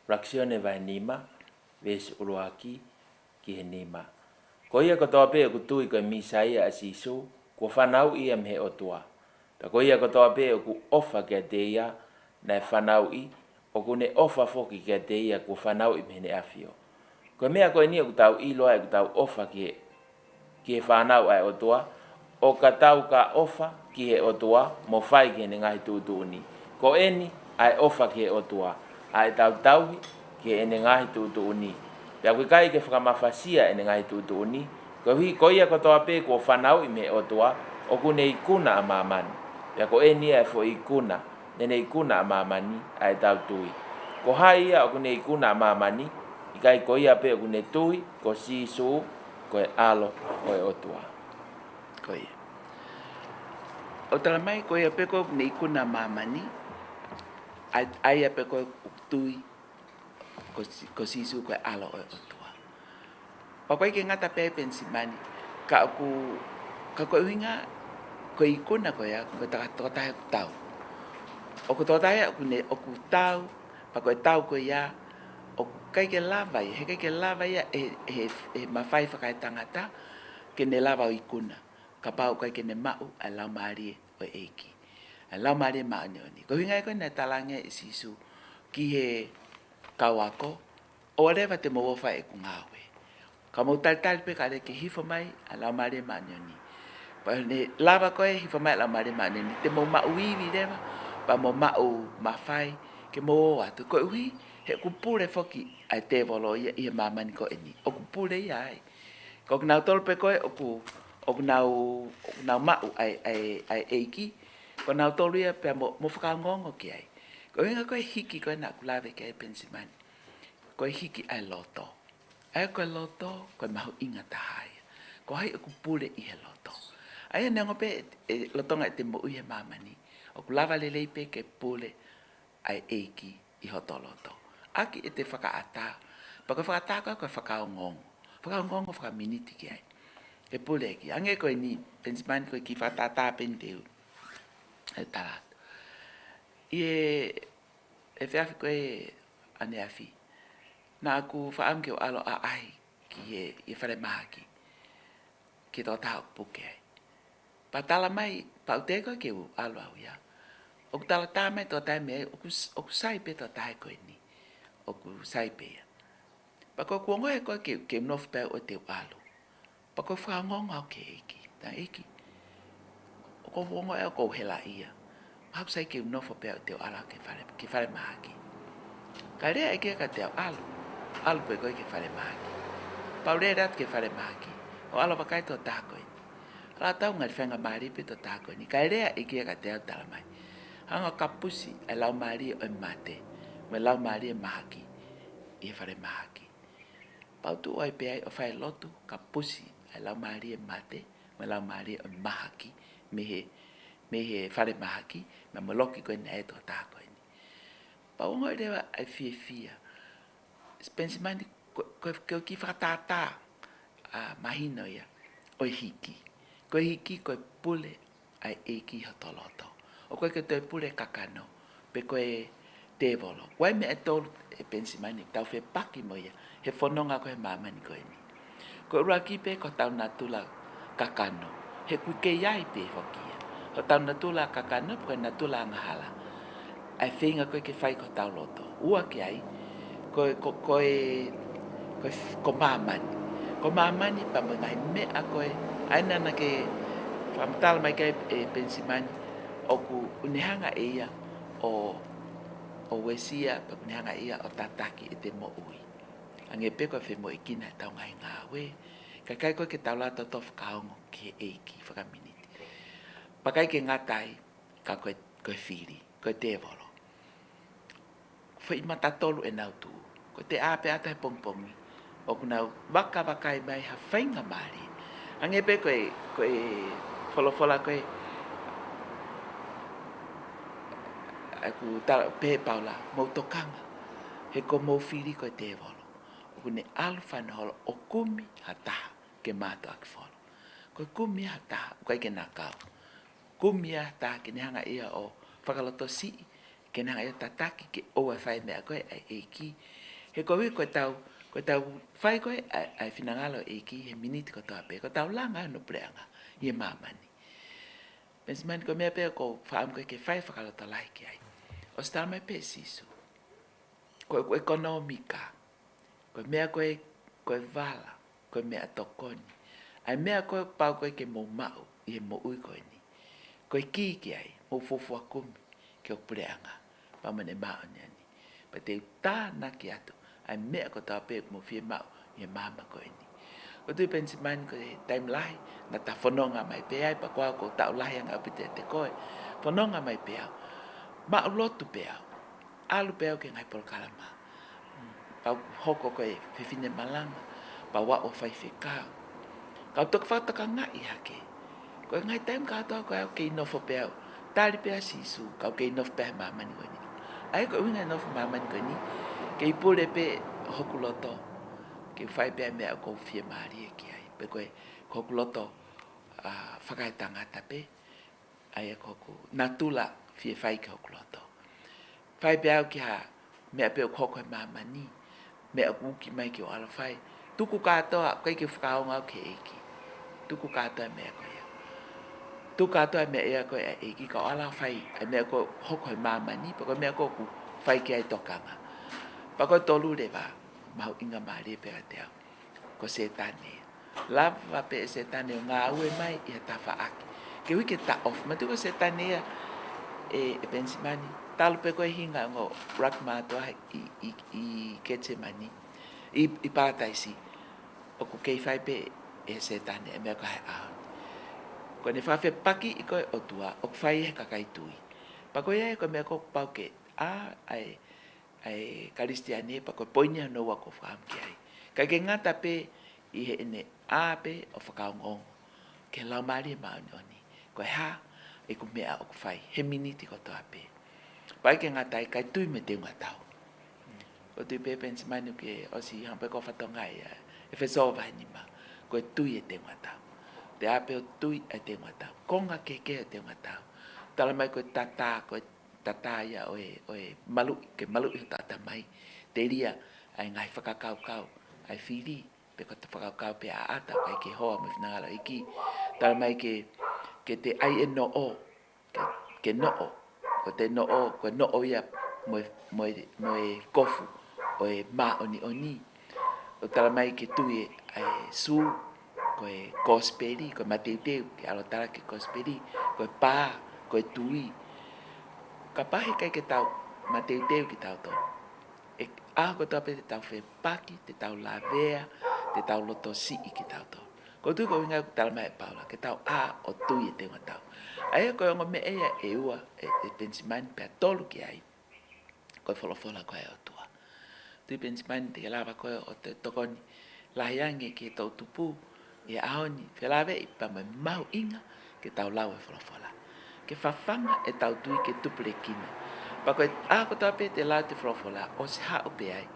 ʻUluaki Sione vahe nima, veesi ʻuluaki ki he nima. Ko ia kotoa pē ʻoku tui ko e Mīsaia ʻa Sīsū, kuo fanauʻi ia mei he ʻOtua. Pea ko ia kotoa pē ʻoku ʻofa kiate ia naʻe fanauʻi, ʻoku ne ʻofa foki kiate ia kuo fanauʻi mei heʻene ʻAfio. Ko e meʻa ko eni ʻoku tau ʻilo ai ʻoku tau ʻofa ki he, ki he fānau ʻa e ʻOtua, ʻo ka tau ka ʻofa ki he ʻOtua, mo fai ki heʻene ngaahi tuʻutuʻuni. Ko eni ʻa e ʻofa ki he ʻOtua, ʻa ʻetau tauhi ki heʻene ngaahi tuʻutuʻuni. Pea ʻoku ʻikai ke fakamafasia ʻene ngaahi tuʻutuʻuni, koeʻuhi ko ia kotoa pē kuo fanauʻi mei he ʻOtua, ʻoku ne ikuna ʻa māmani. Pea ko eni ʻa e foʻi ikuna, naʻa ne ikuna ʻa māmani, ʻa ʻetau tui. Ko hai ia ʻoku ne ikuna ʻa māmani, ʻikai ko ia pē ʻoku ne tui ko Sīsū ko e ʻAlo ʻo e ʻOtua. Ko ia. ʻOku tala mai ko ia pē ko ē ʻoku ne ikuna ʻa māmani, ʻa, ʻa ia pē ko ē ʻoku tui ko Sī-, ko Sīsū ko e ʻAlo ʻo e ʻOtua. Pea ʻoku ʻikai ke ngata pē, Penisimani, ka ʻoku, ka ko e ʻuhinga, ko e ikuna ko ia, ko e taka-, tokotaha ʻoku tau. ʻOku tokotaha ia ʻoku ne, ʻoku tau, pea ko e tau ko ia, ʻoku ʻikai ke lava ia, heʻikai ke lava ia ʻe, ʻe, ʻe he mafai fakaetangata ke ne lava ʻo ikuna, kapau ʻoku ʻikai ke ne maʻu ʻa e Laumālie ʻo e ʻEiki, ʻa e Laumālie Māʻoniʻoni. Ko e ʻuhinga ia ko ē naʻe talaange ʻe Sīsū ki he kau ako, ʻoua leva te mou ʻofa ʻeku ngāue. Ka mou talitali pē kae lava ke hifo mai ʻa e Laumālie Māʻoniʻoni. Pea ʻi heʻene lava ko ē hifo mai ʻa e Laumālie Māʻoniʻoni, te mou maʻu ivi leva, pea mou maʻu mafai ke mou ō atu. Koeʻuhi he ʻoku pule foki ʻa e tēvolo ia ʻi he māmani ko eni. ʻOku pule ia ai. Ko kinautolu pē ko ē ʻoku, ʻoku nau, ʻoku nau maʻu ʻa e, ʻa e, ʻa e ʻEiki, ko kinautolu ia pea mo, mo fakaongoongo ki ai. Ko e ʻuhinga ko e hiki ko ē naʻa ku lave ki ai, Penisimani, ko e hiki ʻa e loto. ʻA ia ko e loto, ko e mahuʻinga taha ia. Ko hai ʻoku pule ʻi he loto. ʻA ia neongo pē ʻe, ʻe lolotonga ʻete moʻui he māmani, ʻoku lava lelei pē ke pule ʻa e ʻEiki ʻi hoto loto. ʻAki ʻete fakaʻatā. Pea ko e fakaʻatā ko ē ko e fakaongoongo. Fakaongoongo fakaminiti ki ai. ʻE pule ki ai. Hangē ko eni, Penisimani, ko e kiʻi fakatātā pē eni te u, ʻe tala atu. ʻI he, he efiafi ko ē ʻaneafi, naʻa ku fakaʻamu ke u ʻalu ʻo ʻaʻahi ki he, he falemahaki, ki he tokotaha ʻoku puke ai. Pea tala mai, pea u teʻeki ke u ʻalu au ia. ʻOku tala tā mai tokotaha mei ai, ʻoku s-, ʻoku sai pē tokotaha ko eni. ʻOku sai pē ia. Pea ko ʻeku ongoʻi ko ē ke, ke u nofo pē au ʻo te u ʻalu. Pea ko e fakaongoongo au ki he ʻEiki. Tā ʻEiki, ʻoku ou ongoʻi au ʻoku ou helaʻia. Mahalo ʻoku sai ke u nofo pē au ʻo te u ʻalu ki he fale, ki he falemahaki. Kae lea ʻEiki ia kiate au, ʻalu. ʻAlu pē koe ki he falemahaki. Pea u lele atu ki he falemahaki. ʻO ʻalu ʻo vakai tokotaha ko eni. ʻAlu ʻo tau ngali faingamālie pē tokotaha ko eni. Kae lea ʻEiki ia kiate au, tala mai, hanga ʻo kapusi ʻa e laumālie ʻo e mate mo e laumālie ʻo e mahaki ʻi he falemahaki. Pea u tuʻu ai pē ai ʻo fai lotu, kapusi ʻa e laumālie mate mo e laumālie ʻo e mahaki mei he, mei he falemahaki, naʻa mo loki ko eni ʻa e tokotaha ko eni. Pea u ongoʻi leva ʻa e fiefia. Penisimani, ko, ko, ko e kiʻi fakatātā, ʻa, mahino ia ʻo e hiki. Ko e hiki, ko e pule ʻa e ʻEiki ʻi hoto loto. ʻOku ʻikai ke toe pule e kakano, pe ko e tēvolo. ʻOku ʻi ai e meʻa ʻe tolu, ʻe Penisimani, ʻoku tau fepaki mo ia he fononga ko ē he māmani ko eni. Ko e ʻuluaki pē ko hotau natula kakano. He ʻoku kei ʻi ai pē foki ia. Hotau natula kakano, pe ko e natula angahala. ʻA e feinga ko ē ke fai ki hotau loto. Ua ki ai, ko e, ko, ko e, ko e f-, ko māmani. Ko māmani pea mo e ngaahi meʻa ko ē, ʻa ia naʻa ke Fakamatala mai ki ai ʻe Penisimani, ʻoku ne hanga ʻe ia ʻo, ʻo uesia, pea ʻoku ne hanga ʻe ia ʻo tataki ʻete moʻui. Hangē pē ko e femoʻuekina ʻetau ngaahi ngāue, ka ʻikai ko ē ke tau lava ʻo tau fakaongo ki he ʻEiki fakaminiti. Pea ʻikai ke ngata ai, ka ko e, ko e fili, ko e tēvolo. Foʻi mata tolu ʻenau tuʻu. Ko ʻete ʻā pē ʻo ʻata he pongipongi, ʻoku nau vakavakai mai ha faingamālie. Hangē pē ko e, ko e folofola ko ē, ʻoku tala pē ʻe Paula, mou tokanga, he ko homou fili ko e tēvolo. ʻOku ne ʻalu fano holo ʻo kumi ha taha ke mātuʻaki folo. Ko e kumi ha taha, ʻoku ʻikai ke na kau. Kumi ha taha ke ne hanga ʻe ia ʻo fakalotosiʻi, ke ne hanga ʻe ia ʻo tataki ke ʻoua ʻe fai e meʻa ko ē ʻa e ʻEiki. He koeʻuhi ko ʻetau, ko ʻetau fai ko ē ʻa e, ʻa e finangalo ʻo e ʻEiki he miniti kotoa pē, ko ʻetau langa hono puleʻanga ʻi he māmani. Penisimani, ko e meʻa pē ʻoku ou fakaʻamu ko ē ke fai fakalotolahi ki ai. ʻOsi tala mai pē ʻe Sīsū, ko e, ko e ʻekonōmika, ko e meʻa ko ē, ko e vala, ko e meʻatokoni. ʻA e meʻa ko ē ʻoku pau ko ē ke mou maʻu ʻi he moʻui ko eni, ko e kī ki ai, mou fuofua kumi ki hoku puleʻanga, pea mo ʻene māʻoniʻoni, pea te u tānaki atu ʻa e meʻa kotoa pē ʻoku mou fiemaʻu ʻi he māmani ko eni. ʻOku ou tui Penisimani ko e taimi lahi naʻa ta fononga mai pē ai, pea ko au ʻoku ou taʻu lahi ange ʻaupito ʻiate koe, fononga mai pē au, maʻulotu pē au, ʻalu pē au ki he ngaahi polokalama. Pea u hoko ko e fefine malanga, pea u aʻu ʻo faifekau. Ka u toki fakatokangaʻi hake, ko e ngaahi taimi kātoa ko ē ʻoku ou kei nofo pē au, tali pē ʻa Sīsū, ka u kei nofo pē au he māmani ko eni. ʻA ia ko e ʻuhinga e nofo he māmani ko eni, kei pule pē hoku loto ke u fai pē ʻa e meʻa ʻoku ou fiemālie ki ai, pe ko e, ko hoku loto, ʻa, fakaetangata pē, ʻa ia ko hoku natula fie fai ki hoku loto. Fai pē au ki ha meʻa pē ʻoku hoko he māmani, meʻa ʻoku uki mai ke u ʻalu ʻo fai. Tuku kātoa, ʻikai ke fakaongo au ki he ʻEiki. Tuku kātoa e meʻa ko ia. Tuku kātoa e meʻa ia ko ē ʻa e ʻEiki, ka u ʻalu ʻo fai e meʻa ʻoku hoko he māmani, pe ko e meʻa ʻoku ou fai ki ai e tokanga. Pea ko e tolu leva, mahuʻinga mālie pē kiate au, ko Sētane. Lava pē ʻe Sētane ʻo ngāue mai ʻi ha tafaʻaki koeʻuhi ke taʻofi. Manatuʻi ko Sētane ia ʻe, ʻe Penisimani, talu pē ko e hinga e ongo ʻuluaki mātuʻa ʻi, ʻi, ʻi Ketisemani, ʻi, ʻi Palataisi, ʻoku kei fai pē ʻe Sētane e meʻa ko ē he ʻaho ni. Ko ʻene fakafepakiʻi ko ē ʻOtua, ʻoku fai ʻe he kakai tui. Pea ko ia ia ko e meʻa ʻoku pau ke ʻā ai ʻa e Kalisitiane, pea ko e poini hono ua ʻoku ou fakaʻamu ki ai. ʻIkai ke ngata pē ʻi heʻene ʻā pē ʻo fakaongoongo ki he Laumālie Māʻoniʻoni, ko e hā ʻeku meʻa ʻoku fai he miniti kotoa pē. Pea ʻikai ke ngata ai, kae tui mo e teunga tau. ʻOku ou tui pē Penisimani ʻoku ke ʻosi hanga pē ʻo fakatokangaʻi ʻa e ʻEfesō vahe nima, ko e tui e teunga tau. Te ʻā pē ʻo tui e teunga tau. Konga kehekehe e teunga tau. Tala mai ko e tatā, ko e tatā ia ʻo e, ʻo e maluʻi, ke maluʻi hota ʻatamai. Telia ʻa e ngaahi fakakaukau ʻa e fili, pe ko e fakakaukau pē ʻaʻata, ʻikai ke hoa mo e finangalo ʻo e ʻEiki. Tala mai ke, ke te ʻai e noʻo, ke, ke noʻo, ko ʻete noʻo, ko e noʻo ia mo e, mo e, mo e kofu ʻo e māʻoniʻoni. ʻOku tala mai ke tui e, ʻa e sū, ko e kosipeli, ko e mateuteu, ke ʻalu ʻo talaki e kosipeli, ko e pā, ko e tui. Kapau he ʻikai ke tau mateuteu kitautolu, ʻe ʻaho kotoa pē te tau fepaki, te tau lavea, te tau lotosiʻi kitautolu. ʻOku ou tui ko e ʻuhinga ʻoku tala mai ʻe Paula, ke tau ʻā ʻo tui e teunga tau. ʻA ia ko e ongo meʻa ia ʻe ua, ʻe, ʻe Penisimani, pea tolu ki ai, ko e folofola ko ē ʻa e ʻOtua. Tui Penisimani, te ke lava ko ē ʻo toe tokoni lahi ange ki he toʻutupu ʻi he ʻaho ni, felāveʻi pea mo e mahuʻinga ke tau lau e folofola, ke fafanga ʻetau tui ke tupulekina. Pea ko e ʻaho kotoa pē te lau ʻete folofola, ʻosi haʻu pē ai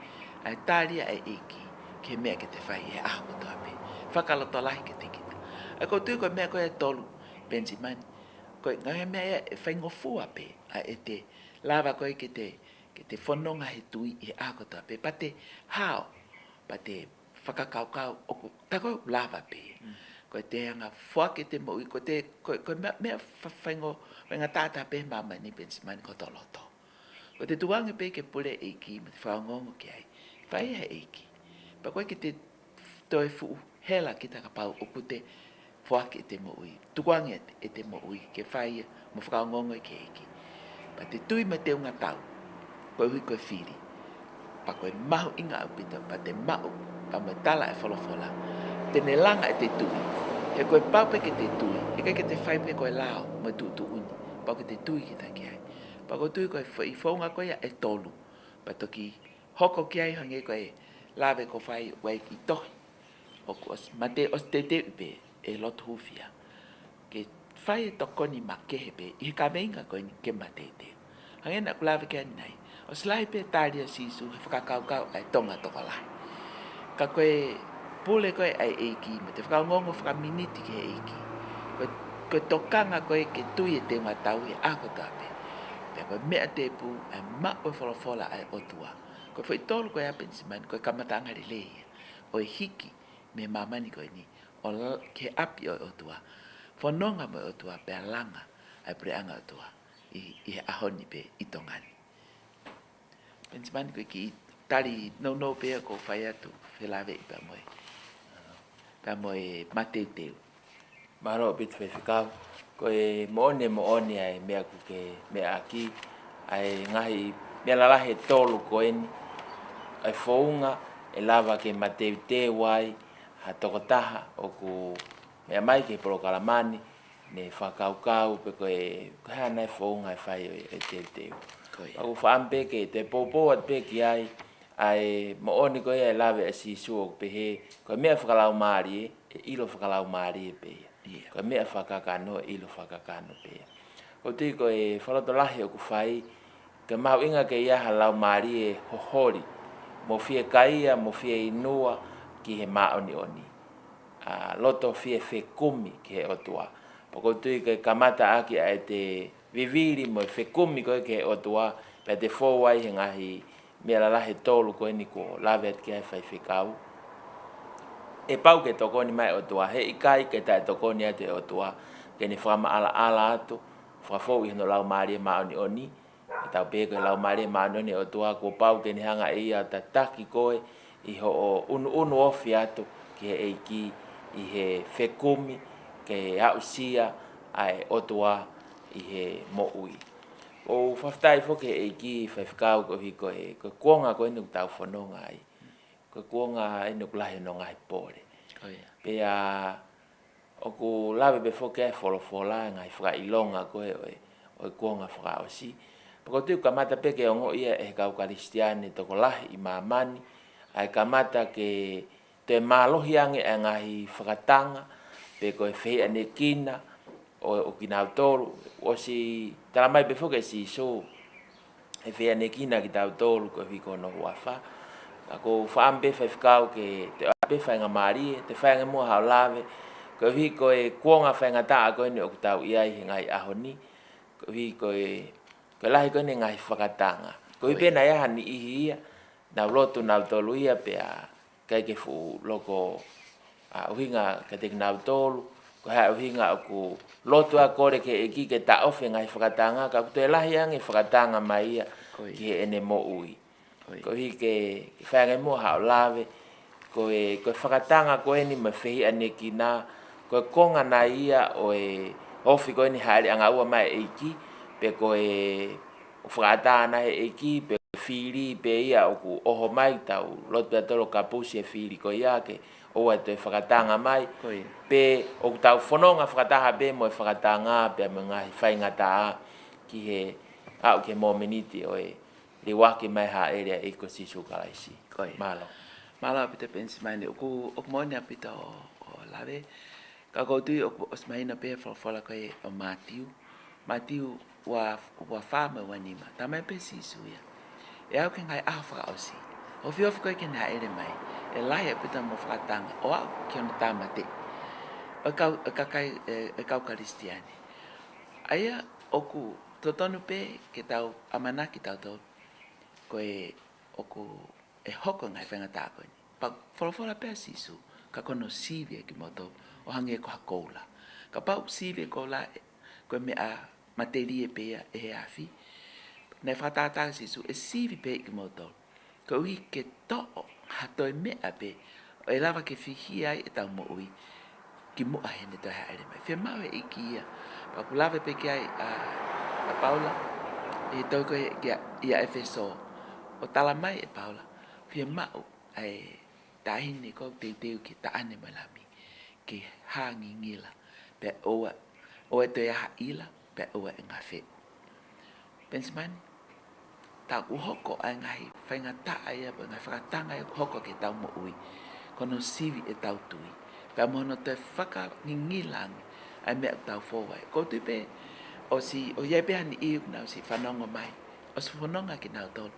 ʻa e tali ʻa e ʻEiki ki he meʻa ke te fai he ʻaho kotoa pē. Fakalotolahi kiate kita. ʻA ia ʻoku ou tui ko e meʻa ko ē ʻe tolu, Penisimani, ko e ngaahi meʻa ia ʻe faingofua pē ʻa ʻete lava ko ē ke te, ke te fononga he tui he ʻaho kotoa pē. Pea te hao, pea te fakakaukau ʻoku, tā ko e lava pē. Mm. Ko ʻete hanga ʻo foaki ʻete moʻui, ko ʻete, ko, ko e meʻa, meʻa fa-, faingo-, faingataʻa pē he māmani, Penisimani, ko hoto loto. Ko ʻete tuʻu ange pē ke pule e ʻEiki mo te fakaongoongo ki ai, fai ʻe he ʻEiki. Pea ʻoku ʻikai ke te toe fuʻu hela kita kapau ʻoku te foaki ʻete moʻui. Tukuange ʻete, ʻete moʻui ke fai ia mo fakaongoongo ki he ʻEiki. Pea te tui mo e teunga tau, koeʻuhi ko e fili. Pea ko e mahuʻinga ʻaupito, pea te maʻu, pea mo e tala ʻa e folofola. Te ne langa ʻete tui. He ko e pau pē ke te tui, ʻikai ke te fai pē ko e lao mo e tuʻutuʻuni. Pau ke te tui kita ki ai. Pea ʻoku ou tui ko e fo-, ʻi he founga ko ia ʻe tolu. Pea toki hoko ki ai hangē ko e lave ko ē ʻoku fai ʻi he tohi. ʻOku ʻosi, mate ʻosi teuteuʻi pē ʻe he lotu hūfia ke fai e tokoni makehe pē ʻi he kaveinga ko eni ke mateuteu. Hangē naʻa ku lave ki ai ʻanenai, ʻosi lahi pē tali ʻa Sīsū he fakakaukau ʻa e Tonga tokolahi. Ka ko e pule ko ē ʻa e ʻEiki, mo ʻete fakaongoongo fakaminiti ki he ʻEiki, ko e, ko e tokanga ko ē ke tui e teunga tau he ʻaho kotoa pē. Pea ko e meʻa tēpū ʻa e maʻu e folofola ʻa e ʻOtua. Ko e foʻi tolu ko ia, Penisimani, ko e kamataʻanga lelei ia ʻo e hiki mei māmani ko eni ʻo la-, ki he ʻapi ʻo e ʻOtua. Fononga mo e ʻOtua pea langa ʻa e puleʻanga ʻo e ʻOtua ʻi, ʻi he ʻaho ni pē ʻi Tonga ni. Penisimani, ko e kiʻi tali nounou pē ia ʻoku ou fai atu, felāveʻi pea mo e, pea mo e mateuteu. Mālō ʻaupito Faifekau. Ko e moʻoni, moʻoni ʻa e meʻa ʻoku ke meʻa ʻaki, ʻa e ngaahi meʻa lalahi ʻe tolu ko eni, ʻa e founga ʻe lava ke mateuteu ai ha tokotaha ʻoku meʻa mai ki he polokalama ni, ne fakakaukau pe ko e, ko e hā nai e founga ʻe fai ʻo e, ʻo e teuteu. Ko ia. ʻOku ou fakaʻamu pē ke te poupou atu pē ki ai, ʻa e moʻoni ko ia ʻe lave ʻa Sīsū ʻo pehē, ko e meʻa fakalaumālie, ʻe ʻilo fakalaumālie pē ia. Ia. Ko e meʻa fakakakano, ʻe ʻilo fakakakano pē ia. ʻOku ou tui ko e fakalotolahi ʻoku fai, ko e mahuʻinga ke ʻi ai ha laumālie hoholi, mo fiekaia, mo fieinua ki he māʻoniʻoni. ʻA, loto fie fekumi ki he ʻOtua. Pea ʻoku ou tui ke kamata ʻaki ʻa ʻete vivili mo e fekumi ko ē ki he ʻOtua, pea te fou ai he ngaahi meʻa lalahi ʻe tolu ko eni kuo lave atu ki ai Faifekau. ʻE pau ke tokoni mai ʻOtua, he ʻikai ke taʻetokoni atu e ʻOtua ke ne fakamaʻalaʻala atu, fakafou ʻi hono Laumālie Māʻoniʻoni. ʻE tau pehē ko e Laumālie Māʻoniʻoni ʻo e ʻOtua kuo pau ke ne hanga ʻe ia ʻo tataki koe ʻi hoʻo ʻunuʻunu ofi atu ki he ʻEiki ʻi he fekumi ke aʻusia ʻa e ʻOtua ʻi he moʻui. ʻOku ou fakafetaʻi foki ki he ʻEiki Faifekau koeʻuhi ko e, ko e kuonga ko eni ʻoku tau fononga ai. Ko e kuonga eni ʻoku lahi hono ngaahi pole. Ko ia. Pea ʻoku lave pē foki ʻa e folofola, ngaahi fakaʻilonga ko ē ʻo e, ʻo e kuonga fakaʻosi. Pea ʻoku ou tui ʻoku kamata pē ke ongoʻi ia ʻe he kau Kalisitiane tokolahi ʻi māmani, ʻa e kamata ke toe mālohi ange ʻa e ngaahi fakatanga, pe ko e fehiʻanekina ʻo, ʻo kinautolu, ʻosi talamai pē foki ʻe Sīsū, ʻe fehiʻanekina kitautolu koeʻuhi ko hono huafa. Ka ʻoku ou fakaʻamu pē Faifekau ke te ʻoatu pē faingamālie, te fai ange muʻa haʻo lave, koeʻuhi ko e kuonga faingataʻa ko eni ʻoku tau ʻi ai he ngaahi ʻaho ni, koeʻuhi ko e, ko e lahi ko eni e ngaahi fakatanga. Koeʻuhi pē naʻe ʻi ai ha niʻihi ia, nau lotu nautolu ia pea ʻikai ke fuʻu loko, ʻa, ʻuhinga kiate kinautolu, ko e hā e ʻuhinga ʻoku lotu ʻa kole ki he ʻEiki ke taʻofi e ngaahi fakatanga, ka ʻoku toe lahi ange fakatanga mai ia ki heʻene moʻui. Koeʻuhi ke, ke fai ange muʻa haʻo lave, ko e, ko e fakatanga ko eni mo e fehiʻanekina, ko e konga nai ia ʻo e ofi ko eni hāʻele ʻanga ua mai e ʻEiki, pe ko e ʻoku fakaʻatā nai he ʻEiki, pe fili pē ia ʻoku ʻoho mai, tau lotu ʻa tolo kapusi e fili ko ia ke ʻoua ʻe toe fakatanga mai. Ko ia. Pe ʻoku tau fononga fakataha pē mo e fakatanga pea mo e ngaahi faingataʻa ki he aʻu ki he momeniti ʻo e liuaki mai hāʻele ʻa e ʻEiki ko Sīsū Kalaisi. Ko ia. Mālō. Mālō ʻaupito Penisimani, ʻoku, ʻoku moʻoni ʻaupito hoʻo, hoʻo lave. Ka ʻoku ou tui ʻoku ʻosi mahino pē he folofola ko ē ʻo Mātiu. Mātiu ua, ua fā mo e ua nima. Talamai pē ʻe Sīsū ia, ʻe aʻu ki he ngaahi ʻaho fakaʻosi, ofiofi ko ē ki heʻene hāʻele mai, ʻe lahi ʻaupito hono fakatanga ʻo aʻu ki hono tāmateʻi ʻo e kau, ʻo e kakai, ʻe, ʻo e kau Kalisitiane. ʻA ia ʻoku totonu pē ke tau ʻamanaki tautolu ko e ʻoku ʻe hoko e ngaahi faingataʻa ko eni. Pea folofola pē ʻa Sīsū, ka ko hono sivi ʻa kimoutolu ʻo hangē ko ha koula. Kapau ʻoku sivi e koula, ē, ko e meʻa matelie pē ia ʻe he afi. Naʻe fakatātā ʻa Sīsū, ʻe sivi pē ʻa kimoutolu, koeʻuhi ke toʻo ha toe meʻa pē ʻe lava ke fihia ai ʻetau moʻui. kimuʻa heʻene toe hāʻele mai. Fiemaʻu ʻe he ʻEiki ia. Pea ʻoku lave pē ki ai ʻa, ʻa Paula ʻi he tohi ko ē kia, ʻia ʻEfesō. ʻO talamai ʻe Paula, fiemaʻu ʻa e taʻahine ko ē ʻoku teuteu ke taʻane mo e Lami ke hā ngingila, pea ʻoua, ʻoua ʻe toe ʻi ai ha ʻila, pea ʻoua ʻe ngafeʻi. Penisimani, tā ʻoku hoko ʻa e ngaahi faingataʻa ia, pe ngaahi fakatanga ia ʻoku hoko ki heʻetau moʻui, ko hono sivi ʻetau tui, pea mo hono toe fakangingila ange ʻa e meʻa ʻoku tau fou ai. ʻOku ou tui pē ʻosi, ʻoku ʻi ai pē ha niʻihi ʻoku nau ʻosi fanongo mai, ʻosi fononga kinautolu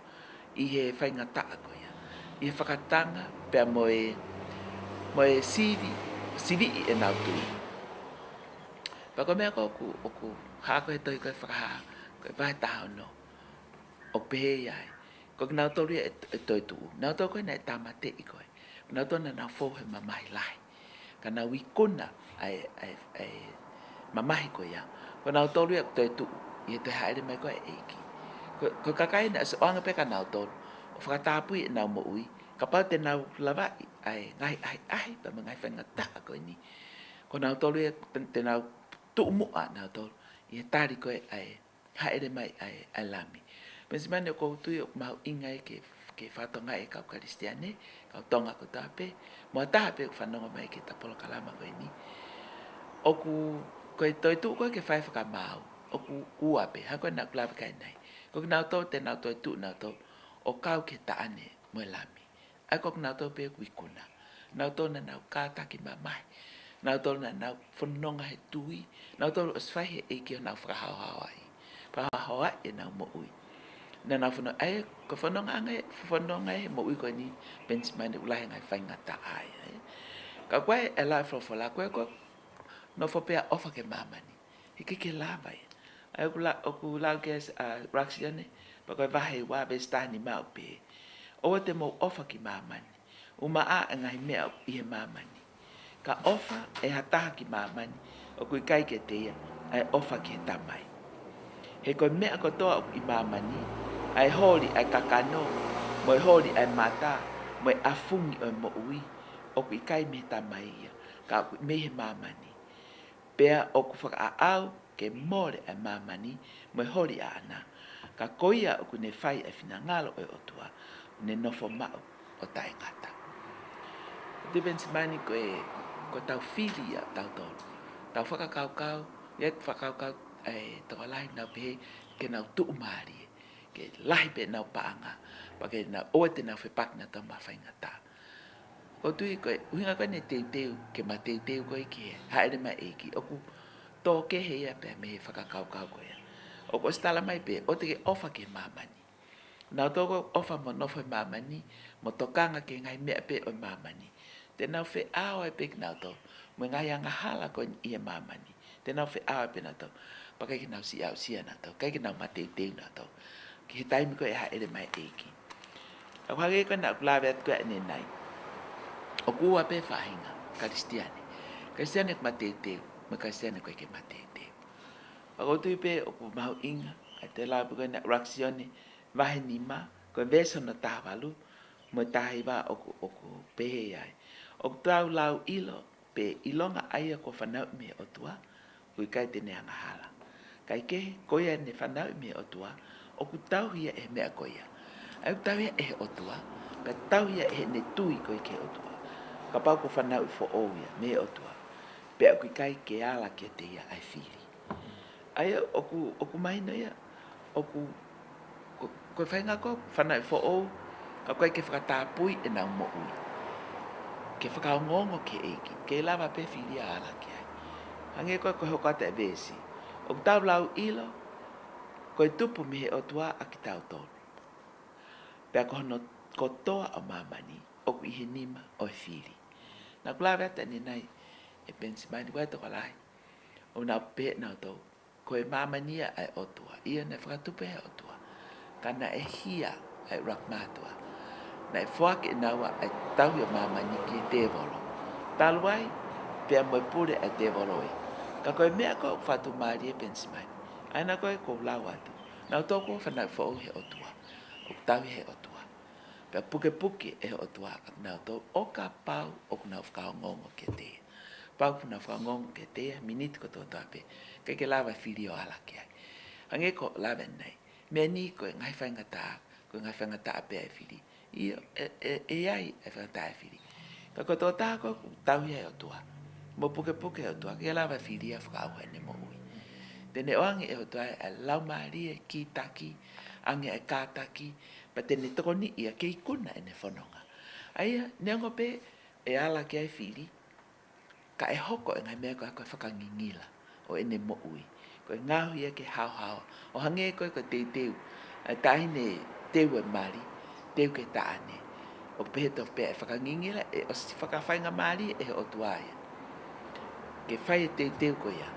ʻi he faingataʻa ko ia, ʻi he fakatanga pea mo e, mo e sivi, siviʻi ʻenau tui. Pea ko e meʻa ko ē ʻoku, ʻoku hā ko ē he tohi ko ē Fakahā, ko e vahe taha ono, ʻoku pehē ai, ko kinautolu ia ʻe, ʻe toetuʻu, nautolu ko ē naʻe tāmateʻi ko ē, nautolu naʻa nau fou he mamahi lahi, ka nau ikuna ʻa e, ʻa e, ʻa e mamahi ko ia, ko nautolu ia ʻoku toetuʻu ʻi he toe hāʻele mai ko ē ʻa e ʻEiki. Ko, ko e kakai naʻe ʻosi ʻoange pē kia nautolu ʻo fakatapui ʻenau moʻui, kapau te nau lavaʻi ʻa e ngaahi ʻahiʻahi pea mo e ngaahi faingataʻa ko eni, ko nautolu ia te, te nau tuʻu muʻa nautolu ʻi he tali ko ē ʻa e hāʻele mai ʻa e, ʻa e Lami. Penisimani, ʻoku ou tui ʻoku mahuʻinga ia ke, ke fakatokangaʻi ʻe he kau Kalisitiane, kau Tonga kotoa pē, mo ha taha pē ʻoku fanongo mai ki heʻeta polokalama ko eni, ʻoku, ko e toetuʻu ko ē ke fai fakamaau, ʻoku ua pē, hangē ko ē naʻa ku lave ki ai ʻanenai. Ko kinautolu te nau toetuʻu nautolu ʻo kau ki he taʻane mo e Lami. ʻA ia ko kinautolu pē ʻoku ikuna. Nautolu naʻa nau kātaki mamahi. Nautolu naʻa nau fononga he tui. Nautolu ʻosi fai ʻe he ʻEiki honau fakahaohaoaʻi. Fakahaohaoaʻi ʻenau moʻui. Naʻa nau fono-, ʻa ia ko e fonongaʻanga, fononga he moʻui ko eni, Penisimani, ʻoku lahi e ngaahi faingataʻa ai, ē. Ka ko e lau ʻa e folofola ko ē, ko e nofo pē ʻa e ʻofa ki he māmani, heʻikai ke lava ia. ʻA ia ʻoku la-, ʻoku lau ki ai ʻa Raksione, pea ko e vahe ua veesi taha nima ʻoku pehē, ʻoua te mou ʻofa ki māmani, ʻumaʻā ʻa e ngaahi meʻa ʻi he māmani. Ka ʻofa ʻe ha taha ki māmani, ʻoku ʻikai ke ʻiate ia ʻa e ʻofa ki he Tamai. He ko e meʻa kotoa ʻoku ʻi māmani, ʻa e holi ʻa e kakano, mo e holi ʻa e mata, mo e ʻafungi ʻo e moʻui, ʻoku ʻikai mei he Tamai ia, ka ʻoku mei he māmani. Pea ʻoku fakaʻaʻau ke mole ʻa e māmani mo e holi ʻaʻana. Ka ko ia ʻoku ne fai ʻa e finangalo ʻo e ʻOtua, ʻoku ne nofo maʻu ʻo taʻengata. Te Penisimani, ko e, ko ʻetau fili ia ʻatautolu. Tau fakakaukau, ʻi ai e fakakaukau ʻa e tokolahi naʻa nau pehē ke nau tuʻumālie, ke lahi pē ʻenau paʻanga, pea ke nau, ʻoua te nau fepaki nautolu mo ha faingataʻa. ʻOku ou tui ko e ʻuhinga ko ē ʻene teuteu, ke mateuteu ko ē ki he hāʻele mai ʻa e ʻEiki, ʻoku tō kehe ia pea mei he fakakaukau ko ia. ʻOku ʻosi talamai pē, ʻoua te ke ʻofa ki he māmani. Nautolu ʻoku ʻofa mo nofo he māmani, mo tokanga ki he ngaahi meʻa pē ʻo e māmani, te nau feʻao ai pē kinautolu mo e ngaahi angahala ko eni ʻi he māmani. Te nau feʻao ai pē nautolu, pea ʻikai ke nau siʻi aʻusia nautolu, ʻikai ke nau mateuteu nautolu ki he taimi ko ē ʻe hāʻele mai ai e ʻEiki. Ka ʻoku hangē ko ē naʻa ku lave atu ko ē ʻanenai, ʻoku ua pē faʻahinga Kalisitiane. Kalisitiane ʻoku mateuteu, mo e Kalisitiane ʻoku ʻikai ke mateuteu. Ka ʻoku ou tui pē ʻoku mahuʻinga ʻa e toe lau pē ko ena ʻa Raksione vahe nima, ko e veesi hono taha valu mo e taha hiva, ʻoku, ʻoku pehē ai, ʻoku tau lau ʻilo pe ʻilonga ʻa ia kuo fanauʻi mei he ʻOtua, ʻoku ʻikai te ne angahala. Kaekehe, ko ia ne fanauʻi mei he ʻOtua, ʻoku tauhi ia ʻe he meʻa ko ia. ʻA ia ʻoku tauhi ia ʻe he ʻOtua, pea tauhi ia ʻe heʻene tui ko ē ki he ʻOtua, kapau kuo fanauʻi foʻou ia mei he ʻOtua, pea ʻoku ʻikai ke ala kiate ia ʻa e fili. ʻA ia ʻoku, ʻoku mahino ia, ʻoku, ko, ko e faʻahinga ko ē fanauʻi foʻou, ka ʻoku ʻikai ke fakatapui ʻenau moʻui ke fakaongoongo ki he ʻEiki, ke lava pē fili ia ʻo ala ki ai. Hangē ko ē ko e hoko atu e veesi, ʻoku tau lau ʻilo, ko e tupu mei he ʻOtua ʻa kitautolu, pea ko hono kotoa ʻo māmani ʻoku ʻi he nima ʻo e fili. Naʻa ku lave atu ʻanenai, ʻe Penisimani, ʻoku ʻi ai e tokolahi ʻoku nau pehē nautolu ko e māmani ia ʻa e ʻOtua, ʻio, naʻe fakatupu ʻe he ʻOtua, ka naʻe hia ʻa e ʻuluaki mātuʻa. Naʻe foaki ʻe naua ʻa e tauhi ʻo māmani ki he tēvolo, talu ai pea mo e pule ʻa e tēvolo ia. Ka ko e meʻa ko ē ʻoku fakatuʻumālie, Penisimani, ʻa ena ko ē ʻoku ou lau atu, nautolu kuo fanauʻi foʻou ʻe he ʻOtua, ʻoku tauhi ʻe he ʻOtua, pea pukepuke ʻe he ʻOtua ʻa kinautolu ʻo kapau ʻoku nau fakaongoongo kiate ia. Pau pē naʻa fakangongo kiate ia, miniti kotoa pē. ʻIkai ke lava e fili ʻo ala ki ai. Hangē ko e lave ʻanenai. Meʻa ni ko e ngaahi faingataʻa, ko e ngaahi faingataʻa pē ʻa e fili. ʻIo, ʻe, ʻe, ʻe ʻi ai e faingataʻa ʻa e fili. Ka ko e tokotaha ko ē ʻoku tauhi ia ʻe he ʻOtua. Mo pukepuke ʻe he ʻOtua, ʻikai ke lava e fili ia ʻo fakaʻauha ʻene moʻui. Te ne ʻoange ʻe he ʻOtua ʻa e laumālie, kītaki, ange ʻa e kātaki, pea te ne tokoniʻi ia ke ikuna ʻene fononga. ʻA ia, neongo pē ʻe ala ki ai e fili, ka ʻe hoko e ngaahi meʻa ko ia ko e fakangingila ʻo ʻene moʻui. Ko e ngaohi ia ke haohaoa. ʻO hangē ko e, ko e teuteu ʻa e taʻahine teu e mali, teu ki he taʻane. ʻOku pehē tofu pē ʻa e fakangingila, ʻe ʻosi fakafaingamālie ʻe he ʻOtua ia ke fai e teuteu ko ia.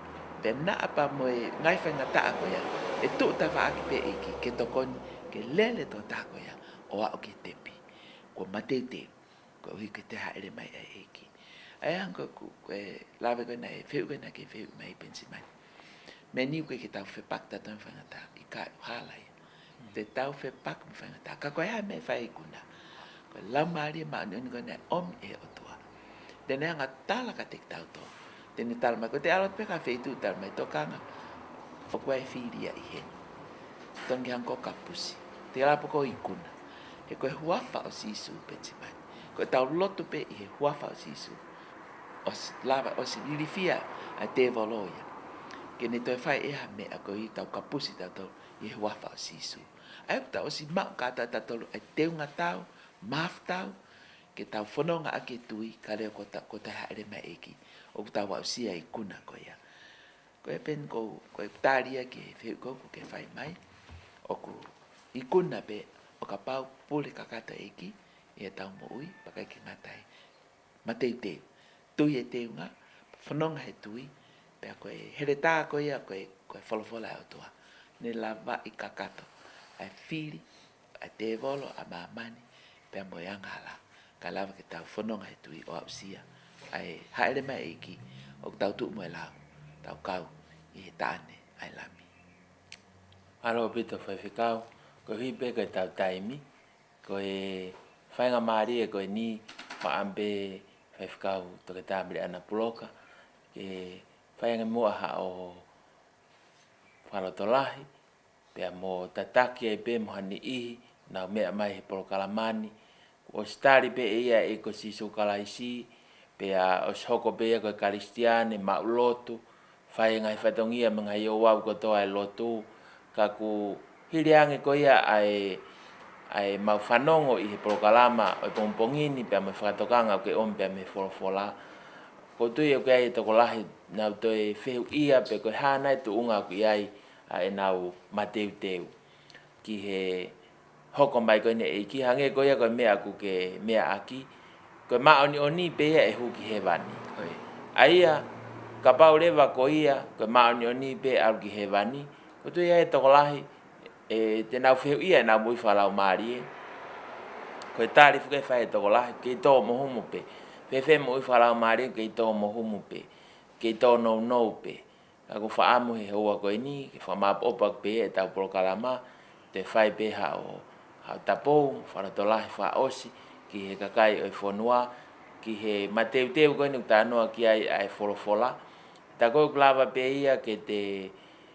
Pea naʻa pē mo e ngaahi faingataʻa ko ia, ʻe tuʻu tafaʻaki pē ʻEiki ke tokoni, ke lele e tokotaha ko ia ʻo aʻu ki he tepi. Kuo mateuteu, koeʻuhi ko e toe hāʻele mai ʻa e ʻEiki. ʻA ia ko e, ko e, ko e lave ko ē naʻe fehuʻi ko ē naʻe fehuʻi mai ʻe Penisimani. Meʻa ni ʻoku ʻikai ke tau fepaki tautolu mo e faingataʻa, ʻikai, ʻoku hala ia. Te tau fepaki mo e faingataʻa. Ka ko e hā e meʻa ʻe fai ʻe he ikuna? Ko e Laumālie Māʻoniʻoni ko ē naʻe ʻomi ʻe he ʻOtua. Te ne hanga ʻo tala kiate kitautolu. Te ne tala mai, ko ʻete ʻalu atu pē ki ha feituʻu, tala mai, tokanga, ʻoku ʻi ai e fili ia ʻi heni. Totonu ke hanga ʻo kapusi. Te ke lava pē koe ʻo ikuna. He ko e huafa ʻo Sīsū, Penisimani. Ko ʻetau lotu pē ʻi he huafa ʻo Sīsū, ʻosi lava, ʻosi ilifia ʻa e tēvolo ia ke ne toe fai ʻe ia ha meʻa, koeʻuhi ke tau kapusi tautolu ʻi he huafa ʻo Sīsū. ʻA ia ʻoku tau ʻosi maʻu kātoa tautolu ʻa e teunga tau, mahafu tau, ke tau fononga ʻaki e tui, kae lava ko ʻeta, ko ʻeta hāʻele mai e ʻEiki, ʻoku tau aʻusia e ikuna ko ia. Ko e peni ko, ko e tali ia ki he fehuʻi ko ē kuo ke fai mai, ʻoku ikuna pē ʻo kapau pule kakato e ʻEiki ʻi heʻetau moʻui, pea ʻikai ke ngata ai. Mateuteu. Tui e teunga, fononga he tui, pea ko e heletā ko ia, ko e, ko e folofola ʻa e ʻOtua. Ne lavaʻi kakato ʻa e fili ʻa e tēvolo, ʻa māmani, pea mo e angahala. Kae lava ke tau fononga he tui ʻo aʻusia ʻa e hāʻele mai e ʻEiki, ʻoku tau tuʻu mo e lau, tau kau ʻi he taʻane ʻa e Lami. Mālō ʻaupito Faifekau, koeʻuhi pē ko ʻetau taimi, ko e faingamālie ko eni, faʻa pē Faifekau Toketā Meleʻana Puloka, ke fai ange muʻa haʻo fakalotolahi, pea mo tataki ai pē mo ha niʻihi naʻa nau meʻa mai he polokalama ni. Kuo ʻosi tali pē ʻe ia ʻa e ʻEiki ko Sīsū Kalaisi, pea ʻosi hoko pē ia ko e Kalisitiane, maʻu lotu, fai e ngaahi fatongia mo e ngaahi ouau kotoa e lotu, ka kuo hili ange ko ia ʻa e, ʻa e mau fanongo ʻi he polokalama ʻo e pongipongi ni pea mo e fakatokanga ʻoku ke ʻomi pea mei he folofola. ʻOku ou tui ʻoku ʻi ai e tokolahi naʻa nau toe fehuʻia pe ko e hā nai e tuʻunga ʻoku ʻi ai ʻa ʻenau mateuteu ki he hoko mai ko eni e ʻEiki, hangē ko ia ko e meʻa ʻoku ke meʻa ʻaki, ko e māʻoniʻoni pē ia ʻe hū ki hēvani. ʻA ia, kapau leva ko ia, ko e māʻoniʻoni pē ʻalu ki hēvani, ʻoku ou tui ʻe ʻi ai e tokolahi, ʻe, te nau fehuʻia ʻenau moʻui fakalaumālie. Ko e tali foki ʻe fai ʻe he tokolahi, kei tō mo humu pē. Fēfē moʻui fakalaumālie, kei tō mo humu pē. Kei tō nounou pē. Ka ʻoku ou fakaʻamu he houa ko eni, ke fakamāʻopoʻopo ʻaki pē ʻetau polokalama, toe fai pē haʻo, haʻo tapou, fakalotolahi fakaʻosi, ki he kakai ʻo e fonua, ki he mateuteu ko eni ʻoku talanoa ki ai ʻa e folofola. Tā ko ē ʻoku lava pē ia ke te